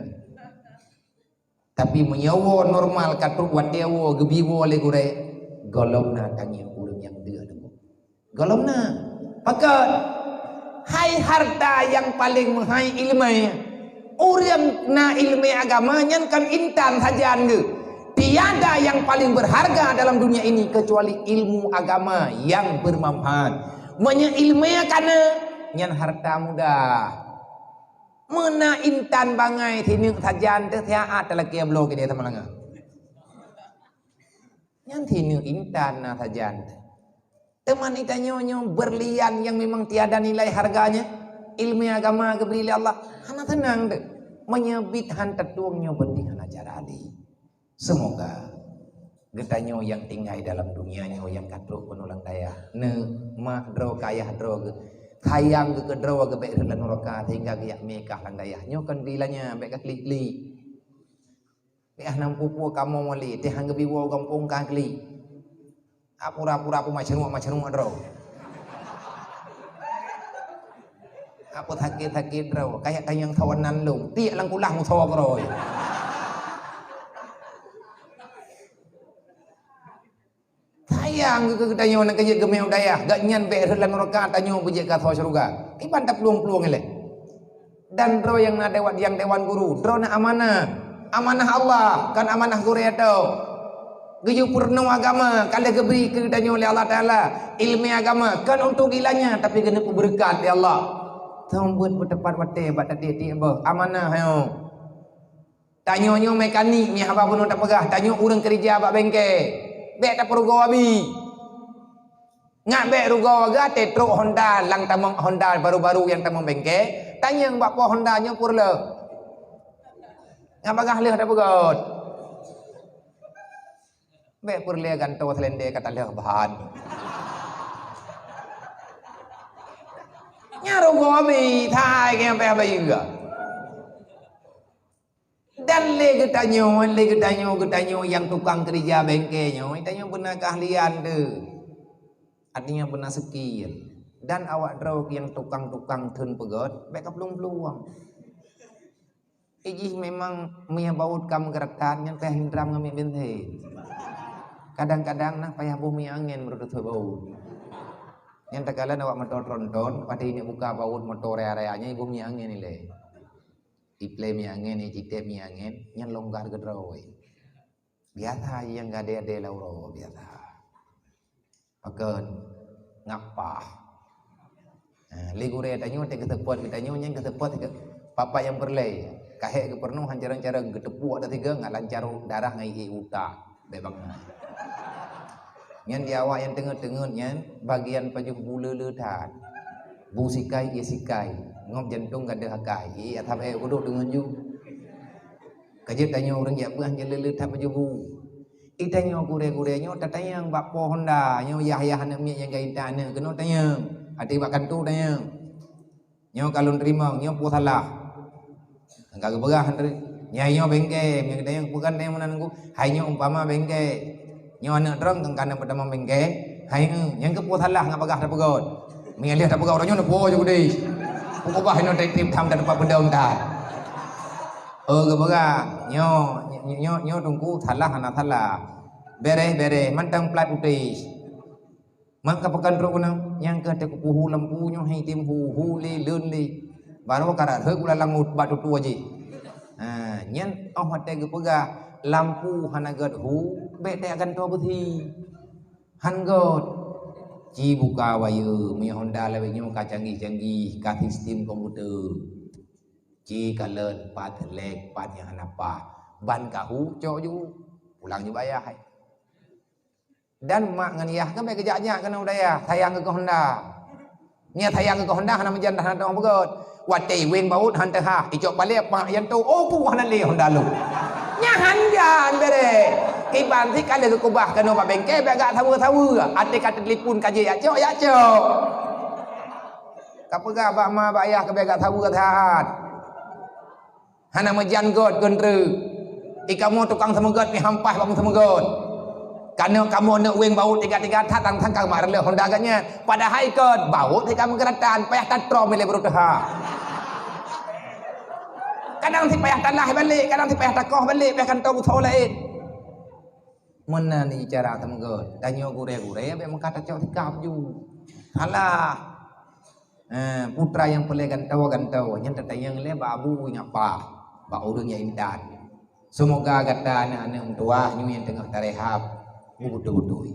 Tapi meunyoe normal ka trok watée woe geubi woe lé gurée, gohlom na tangieng ureuëng nyang deuk deungoe. Gohlom na. Pakon? Hai harta nyang paleng meuhai iéleumé. Ureuëng na iéleumé agama nyan kon intan sajan geuh. Tiada yang paling berharga dalam dunia ini kecuali ilmu agama yang bermanfaat. Meunyoe iéleumé kana, nyan harta mudah. Meuna intan bangai sineuk sajan teuh siat talakée bloe keudeh sama langa. Nyan sineuk intan na sajan teuh. Teuma geutanyoe nyoe berlian nyang memang tiada nilai harganya, iéleumé agama geubri lé Allah, hana seunang teuh. Meunyoe biet han tatueng nyoe beundeh hana cara lé. Semoga geutanyoe nyang tinggai dalam dunia nyoe nyang ka trok keunoe lam dayah, neuk mak droe keu ayah droe geuh, sayang geuh keu droe geuh bék rhot lam nuraka sehingga geujak mé kah lam dayah. Nyoe kon bilanya bék ka klik-klik. Bék ah nam pupu kamoe moli, teuh han geubi woe gampông ka klik. Apura-pura pu macam-macam droe. Apa sakit-sakit droe, kayak tanyong sawan nan lông, tiek lam kulah musoh droe. Sayang keu geutanyoe nak kajeuet geumé u dayah, gobnyan bék rhot lam nuraka, tanyoe beujeuet ka soe syeuruga. Kiban taplueng-plueng ilée. Dan droe nyang na dewan, nyang dewan guru, droe na amanah. Amanah Allah, kon amanah gurée atau. Geuyue peurunoe agama, ka lheueh geubri keu geutanyoe lé Allah Taala. Iéleumé agama, kon untuk gilanya, tapi geuneuk peubeureukat lé Allah. Seumeubeuet beuteupat watée bak tatiek-tiek boh. Amanah nyoe. Tanyoe nyoe mekanik, mi haba bunoe tapeugah, tanyoe ureuëng keurija bak bengke. Bék tapeurugoe abi. Ngat bék rugoe gata trok Honda lam tamong Honda baru-baru nyang tamong bengke, tanyong bak po Honda nyoe pur le. Ngat bagah lheueh tapeugöt. Bék pur le gantoe selende ka talheueh bahan. Nyan rugoe mi, thai ke nyang payah bayeue. Dan lé geutanyoe, lé geutanyoe, geutanyoe nyang tukang keurija bengke nyoe, geutanyoe beuna keahlian teuh. Artinya beuna skill. Dan awak droe nyang tukang-tukang theun peugöt, bék kaplueng-plueng. Ijih memang mie baut ka meugeuratan nyan payah hindram ngon mie bensin. Kadang-kadang nah payah boh mie angén meureutot baut. Nyan takalon awak moto tronton, watèe ineuk buka baut moto raya-raya nyan iboh mie angén ilèe. Iplé mie angén, icitép mie angén, nyan longgar keudroe. Biasa nyang gadée-gadée lam uroe, biasa. Pakon ngapah. Ha, lé gurée tanyoe teuh geuseupôt geutanyoe nyan geuseupôt sigoe papa nyang peureulée. Kahek geupeurunoe han carông-carông geuteupuek dah sigoe ngat lancar darah ngon ié utak. Bék bangai. Nyan di awak nyang teungeut-teungeut nyan bagian pajoh bu le-le that. Bu sikai, ié sikai. Ngop jantong gadôh akai. Ié asab ék udok deungon ju. Ka jeuet tanyoe ureuëng jak beuet han le-le that pajoh bu. Itanyoe gurée-gurée nyoe tatanyong bak po Honda, nyoe yah-yah aneuk miet nyang ka intat aneuk keunoe tanyong. Até bak kantô tanyong. Nyoe ka lôn teurimong, nyoe peue salah. Ka geupeugah, nyang nyoe bengke, nyang geutanyoe peugah nyang meunan nunggu. Hai nyoe umpama bengke. Nyoe aneuk droe kan kana peutamong bengke. Hai, eh, nyang keuh peue salah ngat bagah tapeugöt. Meunyo lheueh tapeugöt uroe nyoe neupo ju geude. Peukubah inoe trép-trép tham dan teumpat peudong that. Oh, geupeugah, nyoe, nyoe, nyoe, nyoe teungku salah hana salah. Bereh, bereh, mantong plat putéh. Mak ka pakan trok keunoe, nyang ka teukupu hu lampu nyoe hai tem hu, hu lé, leuen lé. Barô ka rhot-rhot gula langut bak tutoe jih. Ha, nyan óh watée geupeugah lampu hana gét hu, bék teugantoe beusi. Han gét. Ci buka wayeu, meunyoe Honda lawét nyoe ka canggih-canggih, ka sistem komputer. Ci kalon pat lek pat nyang hana paih. Ban ka hu cok ju, pulang ju bayah hai. Dan mak ngon yah kan bék geujak-jak keunoe u dayah, sayang keu Honda. Nyan sayang keu Honda hana meujan dah hana teupeugöt. Watée weng baut han teuhah, icok palée pak yan tu, oh, ku hana lé Honda lôn. Nyan han jan bere. Kiban si ka lheueh geukubah keunoe bak bengke bék gak saweue-saweue. Até ka teutelepon ka jeuet jak cok, jak cok. Ka peugah bak ma bak yah keu bék gak saweue that. Hana meujan göt keu treuk. I kamoe tukang seumeugöt pih hampah bak meuseumeugöt. Keuneuk kamoe neuk weng baut tiga-tiga that, tang-tang ka mak reuloh Honda geuh nyan. Padahai kön baut hika meugeuratan, payah tatrom ilée beureutoha. Kadang si payah talah balek, kadang si payah takoh balek, payah kantô beusoe laén. Meunan cara seumeugöt. Tanyoe gurée-gurée bék meukat tacok sikap ju. Salah. Eh, putra nyang peureulée gantoe-gantoe, nyan tatanyong lé bak abu nyang paih, bak ureuëng nyang intat. Seumoga gata aneuk-aneuk meutuwah nyoe nyang teungoh tarehab, beubeutôi-beutôi.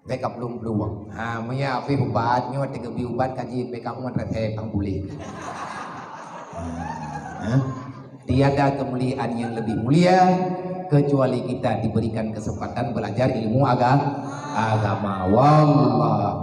Bék ka plueng-plueng. Ha, meunyo pih ubat nyoe teugeubri ubat ka jeuet bék ka umat resep pang puléh. Ha? Tiada kemuliaan yang lebih mulia kecuali kita diberikan kesempatan belajar ilmu aga-, agama. Wallah.